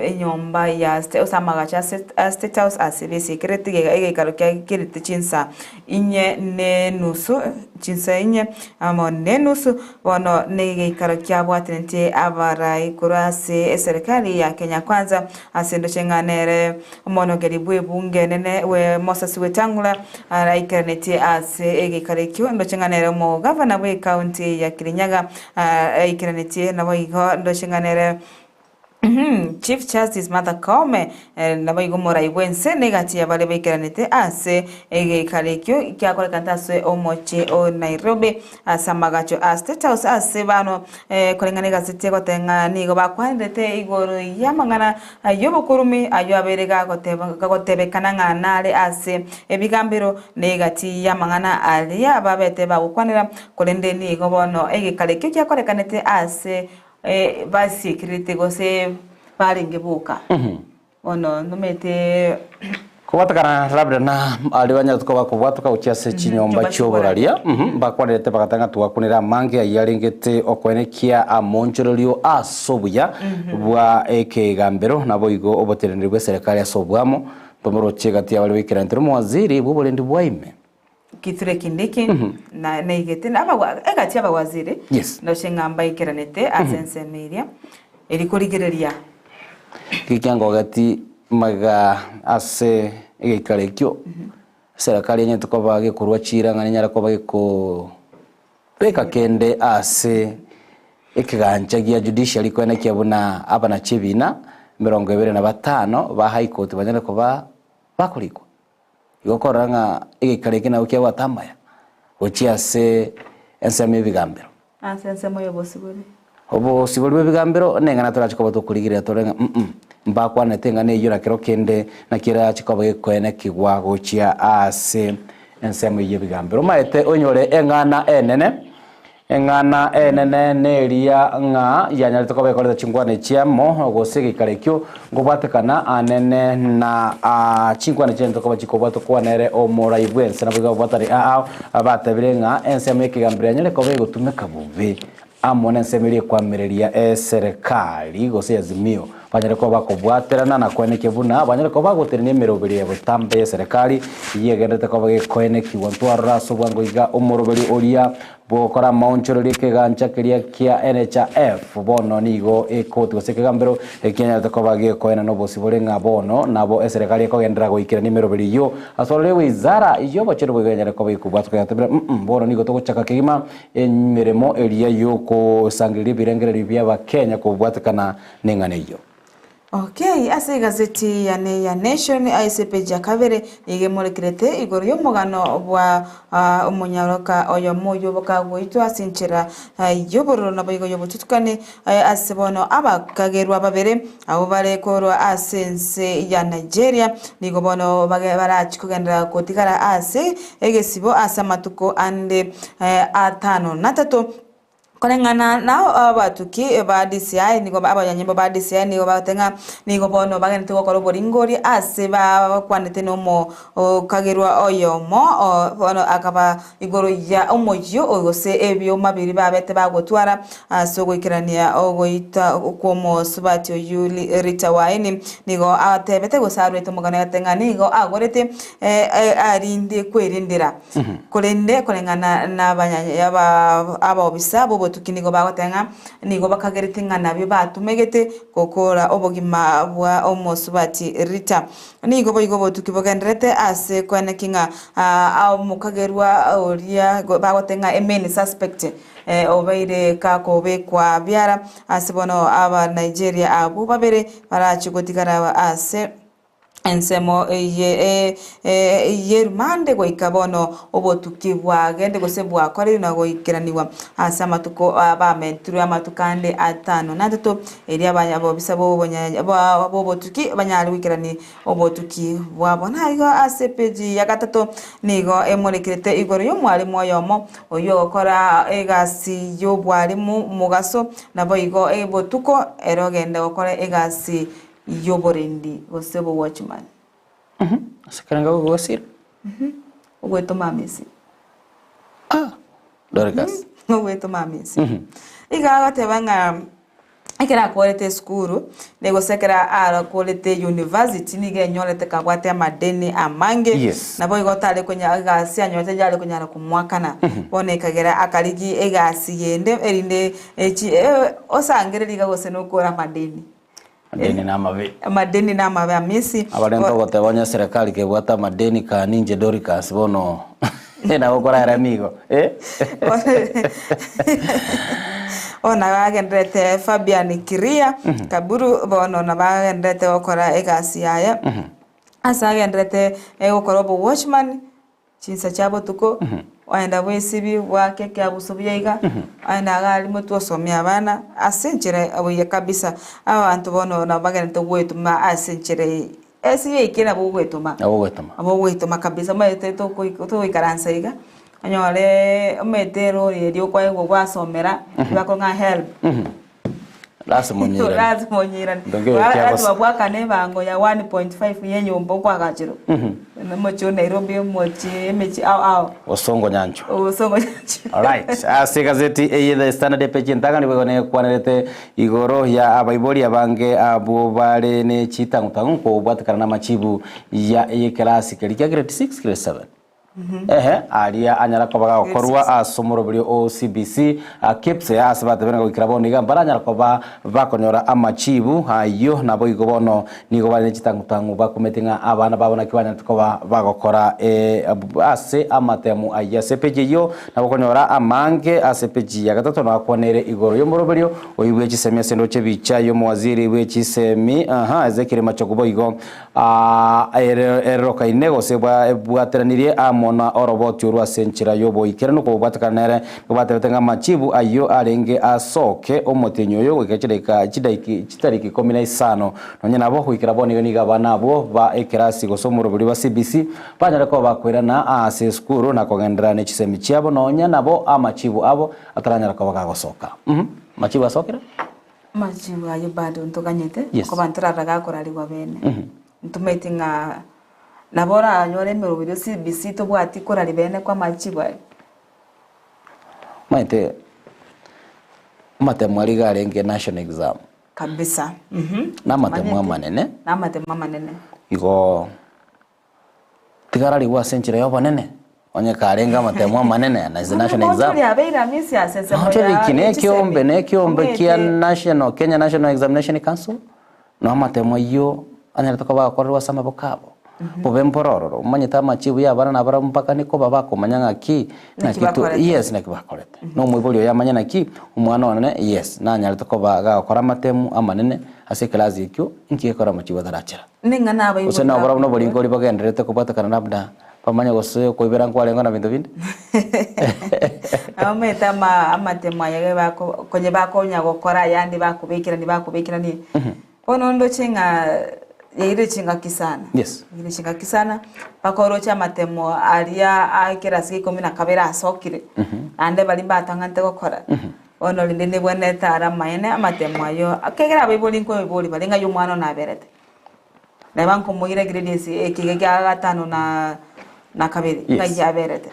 enyomba ya ase amagacho a State House ase besiekerete egeikaro kiakerete chinsa inye ne enusu, chinsa inye amo ne enusu, bono negeikaro kiabwatenetie abarai korwa ase eserekari ya Kenya Kwanza ase ndoche ng'a nere omonogeri bw'ebunge enene we Moses Wetang'ula araikeranetie ase egeikaro ekio, ndoche ng'a nere omogavana bw'ecounty ya Kirinyaga araikeranetie naboigo ndoche ng'a nere Chief Justice Martha Koome naboigo omorai bw'ense negati y'abaria baikeranete ase egeikaro ekio kiakorekanete ase omochie o Nairobi ase amagacho a State House ase bano koreng'ana egazeti egoteba ng'a nigo bakwanerete igoro y'amang'ana y'obokurumi ayio abeire gagotebekana ng'a nare ase ebigambero na egati y'amang'ana aria babete bagokwanera korende nigo bono egekaro ekio kiakorekanete ase Basiekirete gose barenge boka. Bono nomanyete. Kobwatekana labda na aria banyarete koba kobwatoka gochia ase chinyomba chi'oboraria, mbakwanerete bagateba ng'a twakunire amange ayio arengete okoenekia amoonchorerio ase obuya bwa ekegambero, naboigo oboteneneri bw'eserekari ase oboamo, mbamoroche egati y'abaria baikeranete nomowaziri bw'oborendi bwa ime. Kithure Kindiki na naigete na abagwa egati y'abawaziri Yes. ndoche ng'a mbaikeranete ase ensemo eria eri korigereria Gekiangogeti magega ase egeikaro ekio, eserekari enyete koba gekorua chiira ng'a nenyare koba gekobeka kende ase ekegancha gia judiciary koenekia buna abanachi ebina 25 ba High Court banyare koba bakorikwa. Igo okorora ng'a egeikaro eke nabo kiabwate amaya gochia ase ensemo y'ebigambero. Ase ensemo y'obosibore. Obosibore bw'ebigambero neng'ana torache koba tokorigereria tore ng'a mm mbakwanete eng'ana eyio na kero kende naki erache koba gekoenekigwa gochia ase ensemo eyio y'ebigambero. Omaete onyore eng'ana enene. Eng'ana enene neria ng'a yanyarete koba ekoreta chinkwana echiamo, gose egeikaro ekio nkobwatekana anene na chinkwana chianyarete koba chikobwatokwa nere omorai bw'ense. Naboigo ababwatani aa batebire ng'a ensemo y'ekegambero yanyare koba egotumeka bobe amo nensemo eria ekwamereria eserekari gose Azimio banyare koba bakobwaterana na koenekia buna banyare koba bagotenenia emeroberi ya botambe y'eserekari eyio egendererete koba gekoenekigwa. Ntwarora ase obwango iga omoroberi oria Bw'ogokora amaonchorerio ekegancha keria kia NHIF bono nigo ekoti gose ekegambero ekianyarete koba gekoenana obosibore ng'a bono nabo eserekari ekogenderera goikerania emeroberi eyio ase orore wizara y'obochenu boigo enyare koba ekobwatwa yatebire mm bono nigo togochaka kegima emeremo eria yokosangereria ebirengererio bi'abakenya kobwatekana neng'ana eyio. Okay, ase egazeti yane ya Nation ase epeji ya kabere nigo emorekerete igoro y'omogano bwa omonyaroka oyomo oyio bokagoitwa ase enchera y'obororo naboigo y'obotutukani ase bono abakagerwa babere abwo bare korwa ase ense ya Nigeria nigo bono barachi kogenderera gotigara ase egesibo ase amatuko ande atano na atato. Koreng'ana na abatuki ba DCI nigo abanyanyimbo ba DCI nigo bagoteba ng'a nigo bono bagenderete gokora oboringori ase bakwanete na omokagerwa oyomo bono akaba igoro ya omoyio gose ebioma biria babete bagotwara ase ogoikerania ogoita kw'omosubati oyio Rita Waeni nigo atebete gose arwete omogano agateba ng'a nigo agorete arinde kwerendera. Korende koreng'ana abaobisa b'obotuki nigo bagoteba ng'a nigo bakagerete ng'a nabio batumegete gokoora obogima bwa omosubati Rita. Nigo boigo obotuki bogendererete ase koenekia ng'a omokagerwa oria bagoteba ng'a emain suspect obeire kakobekwa biara ase bono Abanigeria abwo babere barache gotigara ase Ensemo eye y'erumande goika bono obotuki bwagende gose bwakorirwe na goikeranigwa ase amatuko bamentirwe amatuko ande atano na atato, erio abobisa b'obotuki banyare goikerania obotuki bwabo. Naigo ase epeji ya gatato nigo emorekerete igoro y'omwalimu oyomo oyio ogokora egasi y'obwalimu mogaso, naboigo botuko ere ogende gokora egasi y'oborendi gose obowatchman. Ase ekerengo gogosira. Ogwetoma amesi. Ah! Dorcas. Ogwetoma amesi. Iga agoteba ng'a ekero akorete esukuru, gose ekero akorete university nigo enyorete kabwate amadeni amange, naboigo tare konya egasi anyorete yare konyara komoakana. Bono ekagera akarigia egasi yende erinde echi osangererie iga gose nokore amadeni. Amadeni namabe. Amadeni namabe amisi. Abarente ogoteba onye eserekari kebwate amadeni kani inche Dorcas bono nabo okorara nigo eh. Bono nabo agenderete Fabian Kiria Kaburu bono nabo agenderete gokora egasi yaye ase agenderete gokora obowatchman. Chinsa chia botuko, oenda bw'esibi bwake ekiabuso buya iga, oenda iga aria motwe osomie abana ase enchera buya kabisa. Abanto bono nabo bagenderete goetoma ase enchera eye, ase yaikire nabo ogoetoma, Nabo ogoetoma. nabo ogoetoma kabisa omanyete tokoi togoikaransa iga, onyoreee omanyete erori eria okwaegwa gwasomera, bakore ng'a helb. Lasima onyeirane. Lazima onyeirane. Ndonge ekia Lazima bosa. bwakane ebango ya 1.5 ya enyomba okwagachirwe. Omochie o Nairobi, omochie emechie ao ao. Bosongo Nyanchwa. Obosongo Nyanchwa. Alright, ase egazeti eye The Standard epeji entang'ani boigo nekwanerete igoro ya abaibori abange abwo bare ne chitang'utang'u kobwatekana namachibu ya ekerasi keria kia grade 6 grade 7. Ehe, aria anyara koba gagokorwa ase omoroberio o CBC, KIPS, ase batebire ng'a goikera bono iga mbaranyara koba bakonyora amachibu ayio, naboigo bono nigo bare ne chitang'utang'u bakumeti ng'a abana babo naki banyarete koba bagokora ase amatemu ayio. Ase epeji eyio nabo okonyora amange ase epeji ya gatato nakwanere igoro y'omoroberio oyio bwe chisemi ase endoche ebicha y'omowaziri bwe chisemi, aha, Ezekiel Machogu boigo Aa, ere erokaine gose ebwateranirie amo. amo na oroboti orwo ase enchera y'oboikeranu kobwatekana nere. Nigo batebete ng'a amachibu ayio arenge asoke omotienyi oyo goika chidaika chidaiki chitariki ikomi na isano. Nonye nabo, goikera bono iga nigo abana abwo ba ekerasi gose omoroberi bwa CBC banyare koba bakoirana ase esukuru na kogenderera ne chisemi chiabo nonya nabo amachibu abo ataranyara koba gagosoka. Amachibu asokire? Amachibu ayio bado ntoganyete, Yes. okoba ntorara gakorarigwa bene. Ntomaeti ng'a nabo oranyore emeroberi o CBC tobwati korari bene kwa amachibu aye. Omanyete amatemo aria iga arenge national exam. Kabisa uhmm. Na amatemo amanene. Na amatemo amanene. Igo tiga ararigwe ase enchera ya obonene, onye karenge amatemo amanene na is a national exam. Mochori abeire amisi ase ensemo Mochori ya eki ne ekiombe ne ekiombe kia Omanyete. national Kenya National Examination Council, no amatemo ayio anyarete koba agokorerwa ase amaboko abo. Bobe mboro ororo, omanyete amachibu ya abana nabarabwo mpaka nikoba bakomanya ng'aki, Naki naki to bakorete. yes naki bakorete. Na omoibori oye amanye naki, omwana one yes nanyarete koba gagokora amatemu amanene ase ekelasi ekio, inki gekora amachibu atarachera. Ning'ana abaibori Gose nabarabwo bakoigwa. noboringori bagendererete kobwatekana labda bamanye gose okoibera nkwarengeo na binto binde. Abamaete ama amatemo aya ge bako konye bakonya gokora ayande bakobekerani bakobekerani. Bono ndoche ng'a yairire chingaki sana. Yes. Yairire chingaki sana, mpaka oroche amatemo aria a ekerasi gia ikomi na kabere asokire, naende baria mbatang'anete gokora, bono rende nibwenerete are amaene amatemo ayio, ekiagera abaibori nkoibori bare ng'ai omwana one aberete. Neba nkomoira grade ase ekiga kia gatano na na kabere, Yes. ng'ai aberete.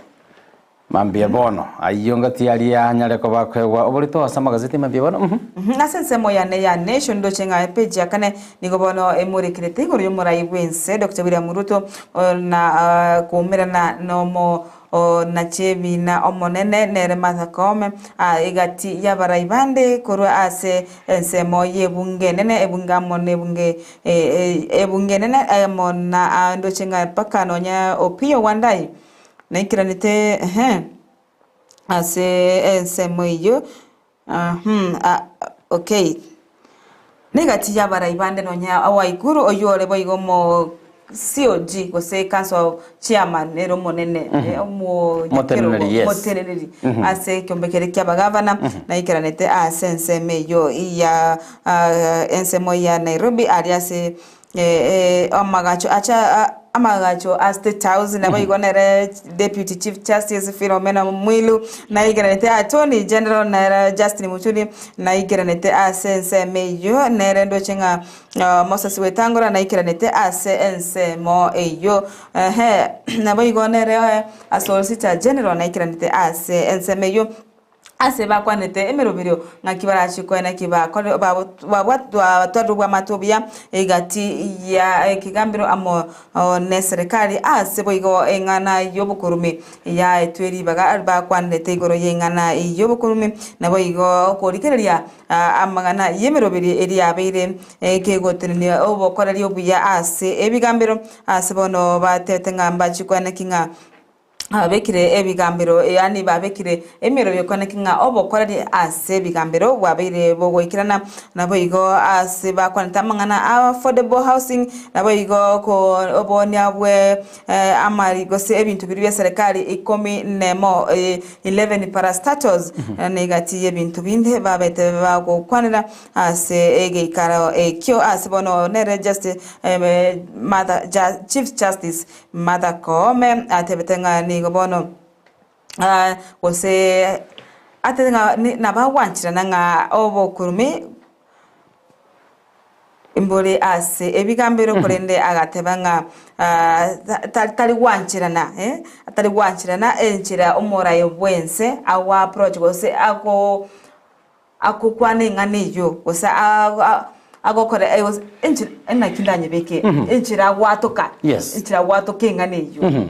Mambia bono, ayio ngati aria anyare koba akoegwa oborito ase amagazeti mambia bono, mhm. Ase ensemo yane ya Nation ndoche ng'a epeji ya kane nigo bono emorekerete igoro y'omorai bw'ense Doctor William Ruto na koumerana nomo nachiebina omonene nere Martha Koome egati y'abarai bande korwa ase ensemo y'ebunge enene ebunge amo nebunge ebunge enene amo na ndoche ng'a mpaka nonya Opiyo Wandayi. Naikeranete ehe ase ensemo eyio okay. Negati y'abarai bande nonya Waiguru oyio ore boigo omo COG gose council chairman nere omonene Omoteneneri, yes. omoteneneri ase ekiombe keria kia abagavana naikeranete ase ensemo eyio ya ensemo ya Nairobi aria ase Amagacho acha amagacho a State House naboigo nere Deputy Chief Justice Philomena Mwilu naigeranete Attorney General nere Justin Muturi naigeranete ase ensemo eyio nere ndoche ng'a Moses Wetangula naigeranete ase ensemo eyio ehe naboigo nere Solicitor General naigeranete ase ensemo eyio. Ase bakwanete emeroberio ng'aki barachie koe naki bakore batwarire obwamate obuya egati ya ekegambero amo neserekari ase boigo eng'ana y'obokorumi yaetwe ribaga bakwanerete igoro y'eng'ana y'obokorumi naboigo korigereria amang'ana y'emeroberio eria yabeire kegotenenia obokoreri obuya ase ebigambero ase bono batebete ng'a mbachie koe naki ng'a Babekire ebigambero, yaani babekire emerobio kwane ki ng'a obokoreri ase ebigambero bwabeire bogoikerana, naboigo ase bakwanete amang'ana a affordable housing, naboigo ko oboonia bwe amari gose ebinto biria bia serikali ikomi nemo 11 parastatals, na egati y'ebinto binde babete bagokwanera ase egeikaro ekio ase bono nere Justice Martha Chief Justice Martha Koome atebete ng'a nigo bono gose atebete ng'a nabagwancherana ng'a obokurumi mbore ase ebigambero korende agateba ng'a tari gwancherana tari gwancherana enchera omoraia bwense ago approach gose ago. Agokwana eng'ana eyio, gose agokora enchera, naki ndanyebeke, enchera agwatoka, Yes. enchera agwatoka eng'ana eyio.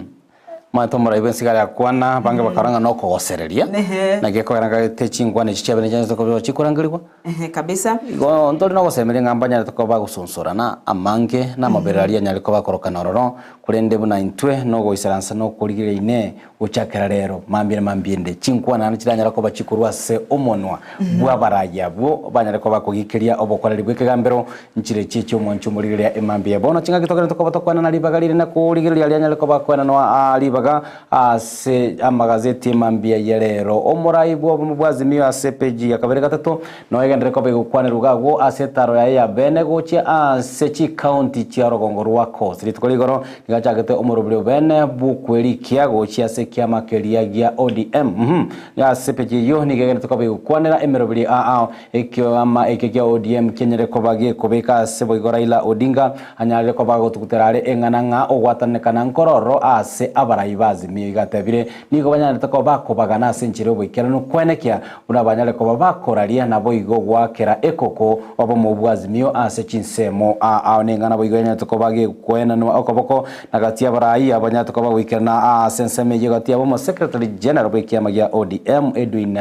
Omanyete omorai bw'ensigari akwana, abange bakora ng'a nokogosereria, Ehe. naki ekogera ng'a chinkwana echi chiabeire chianchete koba chikorangerigwa. Ehe kabisa. Igo ntori nogosemeria ng'a mbanyarete koba bagosonsorana amange na amaberero aria anyare koba akorokana ororo, korende buna intwe nogoisaransa na okorigereria inee Gochakera rero, mambia na mambia ende, chinkwana naende chiranyare koba chikorwa ase omonwa bw'abarai abwo banyare koba bakogikeria obokoreri bw'ekegambero, nchire echi echi'omwancho omorigereria emambia ya bono. Chingaki togenderete koba tokwenana ribaga rire na korigereria rianyare koba kwenanwa ribaga. ribaga ase amagazeti mambia ya rero. Omorai bw'obomo bwa Azimio ase epeji ya kabere gatato noegenderere koba egokwanerwa iga agwo ase etaro yaye ya bene gochia ase chikaunti chia orogongo rwa Coast. Rituko rigoro nigo achagete omoroberi o bene bw'okwerikia gochia ase ekiama keria gia ODM. Mhm. Ase epeji eyio nigo egenderete koba egokwanera emeroberi ao Ekiama eke kia ODM kianyare koba gekobeka ase boigo Raila Odinga anyarire koba agotugutera are eng'ana ng'a ogwatananekana nkororo ase abarai ba Azimio. Iga atebire, Nigo banyarete koba bakobagana ase enchera y'oboikeranu kwenekia buna banyare koba bakoraria naboigo goakera ekoko obomo bwa Azimio ase chinsemo ao neng'ana boigo yanyarete koba gekwenanwa okoboko na gati y'abarai abanyarete koba goikerana ase ensemo eyio gati yabo Omosekretary General bw'ekiama gia ODM Edwin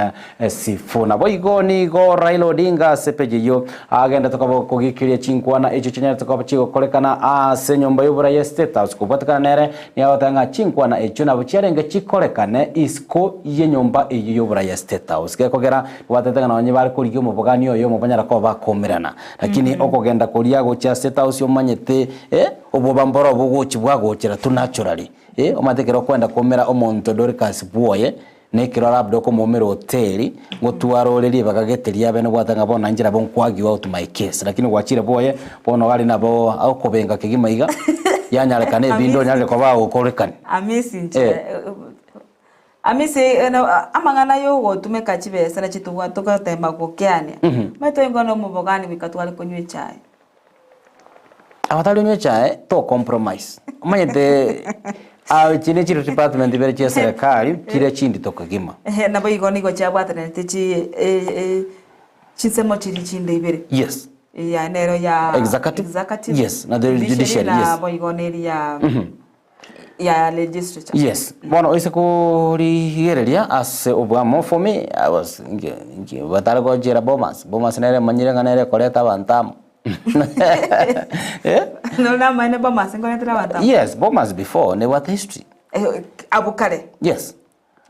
Sifu. Naboigo nigo Raila Odinga ase epeji eyio agendete koba kogikiria chinkwana echio chinyarete koba chigokorekana ase enyomba y'oborai ya State House. Kobwatekana nere nigo agoteba ng'a chinkwana echio nabo chiarenge chikorekane isiko y'enyomba eyio y'oborai ya State House. Gekogera nigo ng'a nonye bare korigia omobogani oyomo banyara koba bakomerana. Lakini okogenda koria gochia State House omanyete eh obwoba mboro bogochi bwagochera tu naturally eh omanyete ekero okwenda komera omonto Dorcas bwoye Nekero labda okomoumera hoteli, ngotwara ore ribaga gete riabe nobwate ng'a bono nainche nabo nkwagiwa out my case. Lakini gwachire bwoye, bono gari nabo agokobenga kegima iga, yanyarekana ebinde onyarire koba agokorekani. Amisi inche Eh. Amisi amang'ana ya ogotumeka chibesa nachi tobwate togotema gokeania, omanyete oyo na omobogani goika tware konywa echae. Abatari onywa echae to compromise. Omanyete echi ne chiri department ibere chia eserekari chire chindito kegima. Ehe nabo igo nigo chiabwatanerete chi chinsemo chiria chinde ibere. Yes. Eya nero ya Executive, executive, yes, na the judiciary, na yes. boigo neria ya legislature. Yes, bono oise korigereria ase obwamo for me I was inche inche batare gochera Bomas, Bomas nere manyire ng'a nere ekoreta abanto amo. Eh? Nore namaene Bomas nkoretire abanto amo? Yes, Bomas before nebwate history. Eh, abwo kare? Yes.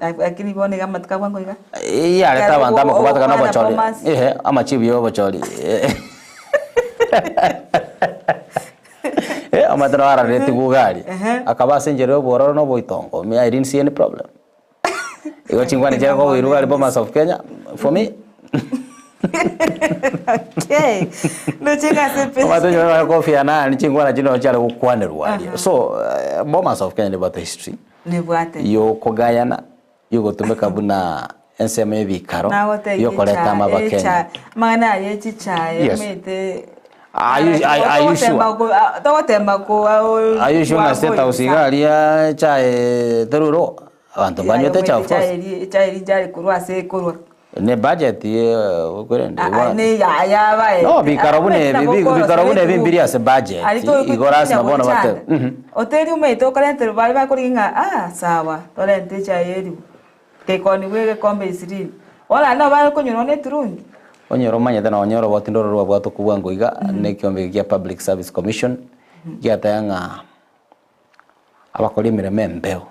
Lakini bono iga amatuko abwo iga. Yareta abanto amo kobwatana na obochori. Bomas. Ehe, amachibu ya obochori. Eh, omanyete nabo arareti gugari. Ehe. Akaba ase enchera ya obwororo na oboitongo. Me I didn't see any problem. Igo chingwana chiare kogoirwa gari Bomas of Kenya, for me. Okay. Ndoche gase pe. Omanyete onye ore Kofi Annan chingwana chinde nabo chiare gokwanerwa aria. So, eh, Bomas of Kenya nebwate history. Nebwate. Y'okogayana, y'ogotumeka buna ensemo y'ebikaro, Nagotebia y'okoreta echae, amaba Kenya. echae, amang'ana aya echichae Yes. omanyete Are you, are, are you sure? Togotema ko Are you sure ng'a State House iga aria echae teruro? Abanto mbanyete echae of course. Echae eria yare korwa ase ekorwa. Ne budget ye korende Ah, ah, ne ya yabae. No, bikaro buna ebi, bi- bikaro buna ebi mbiri ase budget. Igo lazima bono bate. Oteri omanyete okorentera baria bakorigia ng'a ah sawa torente echae eribu gekoniwa egekombe isirini bono naende nabo bare konywa nonya eturungi. Onye ore omanyete na onye oroboti ndoro rwabwate okobua iga na ekiombe eke kia Public Service Commission giateba ng'a abakori emeremo embeo.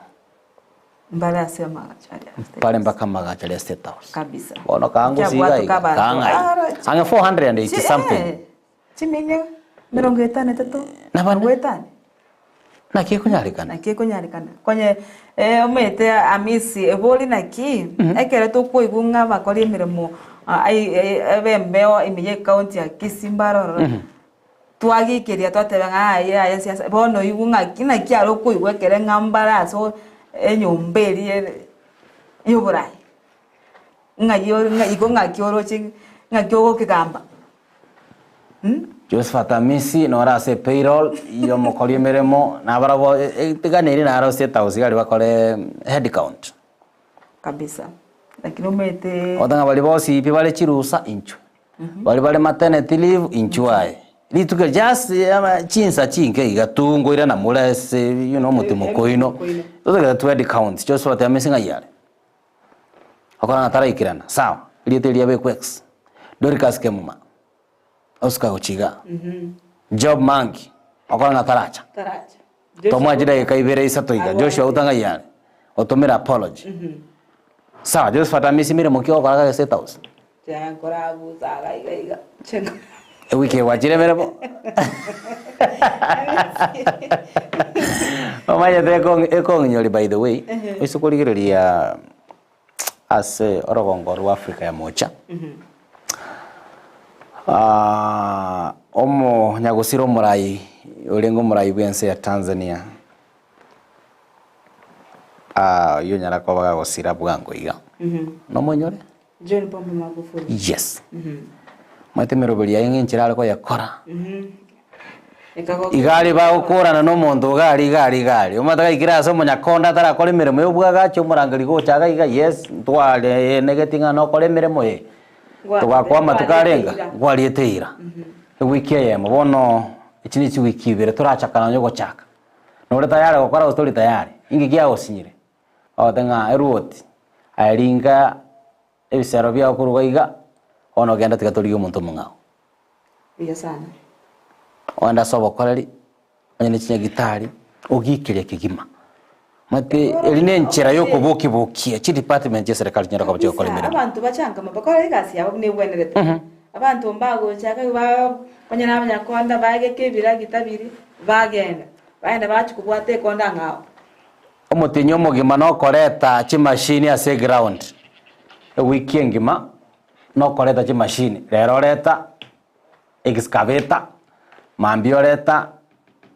Mbare ase amagacho aria State Mpare House. mpaka amagacho aria State House. Kabisa. Bono kango siga Kiabwatwa iga, kabanto. kang'ai. Ara, chi- Ang'e 480 Chi- something. eh, chiminya emerongo etano etato, Nabane. mirongo etano. Naki ekonyarekana? Naki ekonyarekana. Konye eh, omanyete Amisi, ebori naki, ekero tokoigwa ng'a abakori emeremo ah, ai- ai- ab'embeo ime ya ecounty ya Kisii mbare ororo, Twagikeria twateba ng'a aye yaya siasa, bono oigwe ng'aki naki are okoigwa ekere ng'a mbare ase enyomba eria ere y'oborai, ng'ai ore ng'a igo ng'aki oroche ng'aki ogokegamba mh. Josephat Amisi nore ase epayroll ya omokori emeremo nabarabwo etiganeri naro State House iga aria bakore head count. Kabisa, lakini omanyete. Ogoteba ng'a baria bonsi pi bare chirusa inchwe. Baria bare maternity leave inchuo aye. Rituko eri just ama chinsa chinke iga tu nkoirana more ase you know omotimoko oino. Totagete to head count Joshua oteba ase ng'ai are. Okora ng'a taraikerana sawa, erieta erio riabekwa X. Dorcas Kemuma, osuka gochia igaa. Job Mangi, okora ng'a taracha. Taracha. Tomoa chidakika ibere isato iga, Joshua outa ng'ai are, otomere apology. Sawa, Josephat amisi miremo ki ogokora gake State House? Ewiki eye gwachire emeremo? Omanyete ekong- ekong'inyori by the way, oise korigereria ase orogongo rwa Africa ya mocha, omonyagosira omorai orenge omorai bw'ense ya Tanzania, oyio onyara koba gagosira bwango iga, nomonyore? John Pombe Magufuli. Yes. Omanyete emeroberi yaye ng'a enchera are koyekora. Ekagokia Iga are bagokorana na omonto iga aria iga aria iga aria. Omanyete gaikire ase omonyakonda atarakora emeremo ya obwagachi omorangeri gocha iga iga yes ntware enegeti ng'a nokore emeremo eye. Togakoa amatuko arenga, nkwariete eira. Ewiki eyemo, bono echi ne chiwiki ibere torachaka nonye gochaka. Nore tayari gokora gose tori tayari, inki kiagosinyire? Ogote ng'a eruoti, aye ringa ebisero biao korwa iga, bono ogende tiga torigie omonto omong'ao. Buya sana. Ogende ase obokoreri, onye ne chinyagitari, ogiikerie kegima. Omanyete eri na enchera ya okobokia bokia chidepartment chia eserekari chinyare koba chigokora Kabisa, emeremo. abanto bachangama bakore egasi yabo buna ebwenerete. Abanto mbagocha iga ba onye na abanyakonda baegeka ebiragita biria, bagenda. Bagenda bachia kobwata ekonda ng'a. Omotienyi omogima nokoreta chimashini ase eground, ewiki engima nokoreta chimashini, rero oreta excavator, mambia oreta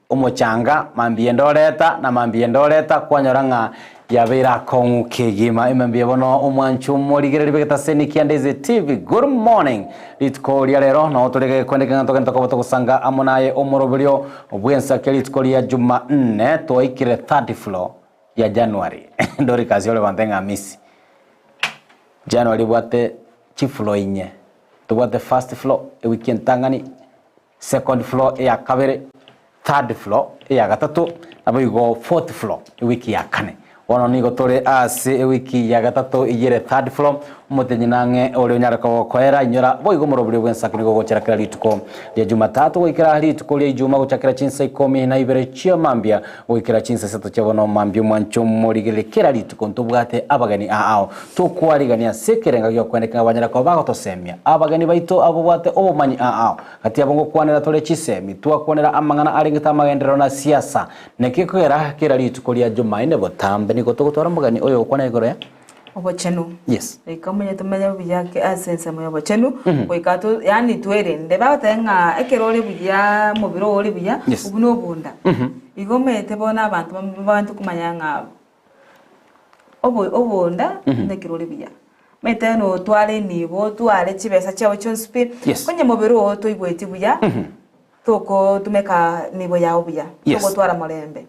omochanga, mambia ende oreta, na mambia ende oreta, kwanyora ng'a yabeire akong'u kegima. Emambia bono omwancho omorigereria bw'egetaseni kia Ndaize TV, good morning! Rituko ria rero nao tore gekwendeka ng'a togende tokoba togosanga amo naye omoroberio bw'ensake rituko ria Jumanne twaikire third floor ya January. Doricas ore gontebia ng'a Hamisi, January ebwate chifloor inye, tobwate first floor ewiki entang'ani, second floor eya kabere, third floor eya gatato, naboigo fourth floor ewiki ya kane. Bono nigo tore ase ewiki ya gatato eyio ere third floor, omotenyi nang'e ore onyare kogokoera inyora boigo omoroberio bw'ensaki nigo ogochera kera rituko ria Jumatatu goikera rituko ria Ijuma gochakera chinsa ikomi na ibere chia mambia goikera chinsa isato chia bono mambia omwancho morigererie kera rituko ntobwate abageni aao Tokwarigania ase ekerengo gi'okwendeka ng'a banyare koba bagotosemia. Abageni baito abobwate obomanyi aao, gati yabo ngokwanera tore chisemi, twakwanera amang'ana arengete amagenderero na siasa. Naki ekogera kera rituko ria Jumaine botambe nigo togotwara omogeni oyo ogokwana igoro ya. Obochenu. Yes. Goika omenye tomenye buya ke ase ensemo y'obochenu, goika to yaani twerende. Bagoteba ng'a ekero ore buya omobere oo ore buya, Yes. obwo nobonda. Igo omanyete bono abanto babwenerete komanya ng'a Obo obonda nekero ore buya. Omanyete notware enibo, otware chibesa chiao chionsi pi, Yes. onye mobere oo toigweti buya, tokotumeka nibo yao buya, Yes. togotwara morembe.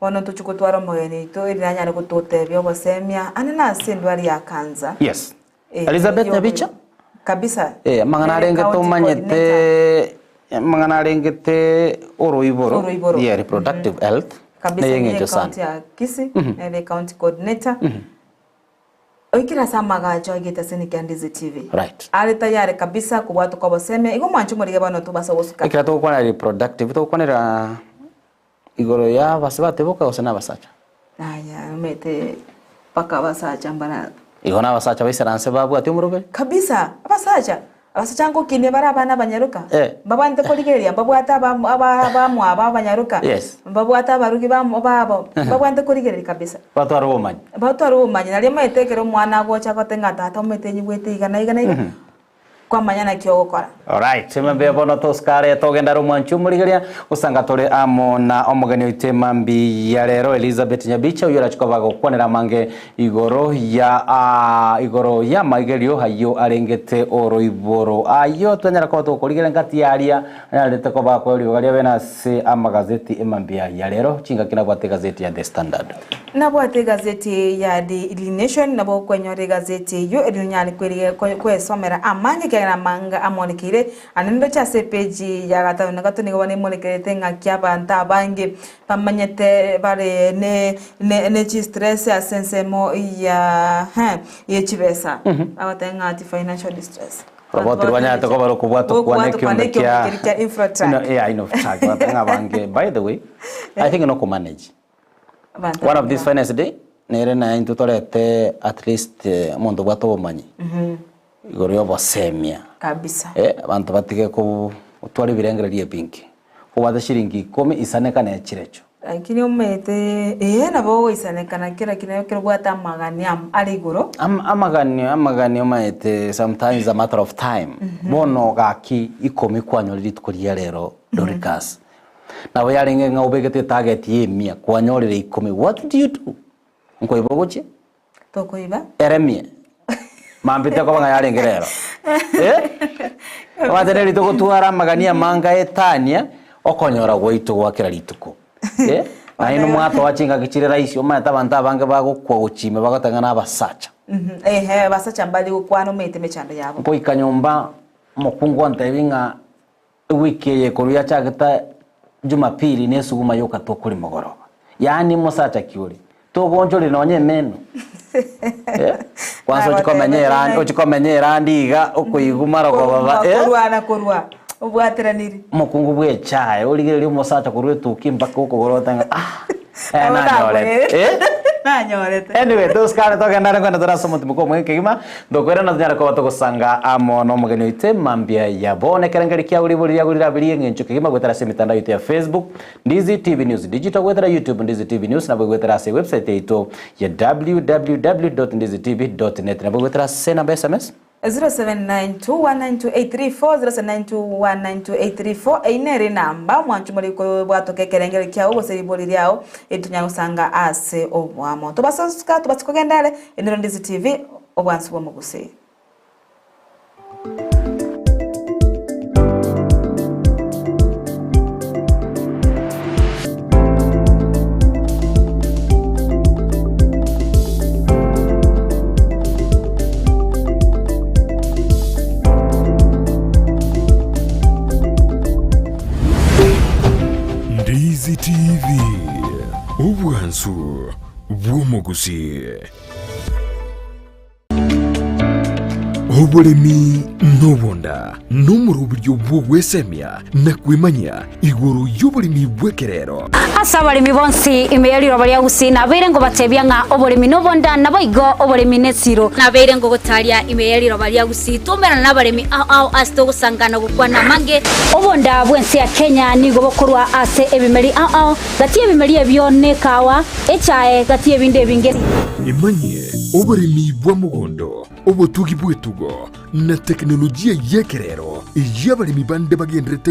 Bono ntochia gotwara omogeni oito erinde anyare gototebia obosemia ande nase endwari ya cancer. Yes. Elizabeth Nyabicha? Kabisa. Eh, amang'ana Nere arenge county tomanyete amang'ana arengete oroiboro Oroiboro. yeah, reproductive health Kabisa neye niye eng'encho sana county ya Kisii, nere county coordinator. Oikire ase amagacho aigete ase Nicky Andizi TV. Right. Are tayari kabisa kobwatoka obosemia igo mwanche omorige bono tobasa gosuka. Ekero togokwana reproductive togokwanera igoro ya abase bateboka gose na abasacha? Yaya omanyete mpaka abasacha mbara. Igo na abasacha baisaranse babwate omoroberi? Kabisa, abasacha, abasacha ngokinia bare abana abanyaroka, Eh. mbabwate korigereria, mbabwate aba aba abamwabo abanyaroka, Yes. mbabwate abarugi bamo babo, mbabwate korigereria kabisa. Batware obomanyi. Batware obomanyi, nario omanyete ekero omwana agocha agote ng'a tata omanyete nyigwete iga na iga na iga. Kwamanya naki ogokora. Alright, mambia bono tosikare togenda are omwanchi omorigeria gosanga tore amo na omogeni oito emambi ya rero Elizabeth Nyabicha oyio orachi koba gokwanera amange igoro ya aa igoro ya amaigerio ayio arengete oroiboro ayio twanyara koba togokorigereria ngati yaria anyarete koba akoe ribaga ria bene ase amagazeti emambia ya rero chingaki nabwate egazeti ya The Standard. Nabwate egazeti ya Daily Nation, nabo okwenyora egazeti eyio erio onyare kwesomera amange ekiagera amange amonekeire. Ande ndoche ase epeji ya gatano na gatato nigo bono emonekerete ng'aki abanto abange bamanyete bare ne ne chistress ase ensemo ya ye chibesa. Bagoteba ng'a ati financial distress. Roboti rwanyarete koba rokobwatokwa nekiombe kia kia Infotrak. Yeah, Infotrak. Bagoteba ng'a abange, by the way, I think nokomanage. One of this finest day nere naye intwe torete at least omonto obwate obomanyi igoro ya obosemia. Kabisa. Abanto batige ko gotwara ebirengererio ebinge. Kobwate shilingi ikomi isaneka ne chirecho. Lakini omanyete ee nabo ogoisaneka naki lakini ekero obwate amagani am- are igoro. Am- amagani amagani omanyete sometimes is a matter of time. Bono gaki ikomi kwanyorire rituko ria rero Doricas. Nabo yarenge ng'a obegete etarget ya emia kwanyorire ikomi what do you do? Nkoiba ogochia? Tokoiba. Eremie. Mambia tekoba ng'a yarenge rero. Eh? Omanyete neri togotwara amagani amange aetania, okonyora gwaito gwa kera rituko. Eh? Naende mwatoa chingaki chire rahisi, omanyete abanto abange bagokwa gochia ime bagoteba ng'a na abasacha. Ehe, abasacha mbari gokwana omanyete emechando yabo. Nkoika nyomba, omokungu ontebia ng'a Ewiki eye korwa yachagete Jumapili nesuguma yoka tokori mogoroba. Yaani mosacha ki ore? Togonchorire nonya emeno. Eh? Kwanza ochi komenya erandi, ochi komenya erandi iga okoigwa marogoba ba eh? Korwa na korwa obwateraniri. Omokungu bwa echae origereria omosacha korwa etukia mpaka okogoro otebe ng'a ah eh nanyorete. Eh? Nanyorete. Anyway, tosikare togende are kwenda tore ase omotimoko omwenge kegima, ntokoirana tonyare koba togosanga amo na omogeni oito mambia ya bono. Ekerengeri kiago ribori riago rirabe rie eng'encho kegima goetera ase emitandao yaito ya Facebook, Ndizi TV News Digital, goetera YouTube, Ndizi TV News, nabo goetera ase ewebsite yaito ya www.ndizitv.net, nabo goetera ase enamba ya SMS. 0792192834, 0792192834, eyio nere enamba omwancho more kobwatoka ekerengerio kiao gose ribori riao eri tonyare gosanga ase oboamo. Tobasasuka tobase kogenda are, eye nero Ndizi TV, obwansu bw'omogusii. Ndizi TV, obwansu bw'omogusii. Oboremi nobonda nomoroberio bw'ogwesemia na kwemanyia igoro y'oboremi bw'ekerero. Ase abaremi bonsi ime ye riroba ria Gusii nabeire ngobatebia ng'a oboremi nobonda, naboigo oboremi nesiro. Nabeire ngogotaria ime ye riroba ria Gusii twaumerana nabaremi ao ao ase togosangana gokwana amange. Obonda bw'ense ya Kenya nigo bokorwa ase ebimeri ao ao, gati y'ebimeri ebio nekawa, echae, gati y'ebinde ebinge. Emanyie oboremi bwa mogondo, obotugi bw'etugo, na tekinolojia y'ekerero eyio abaremi bande bagenderete.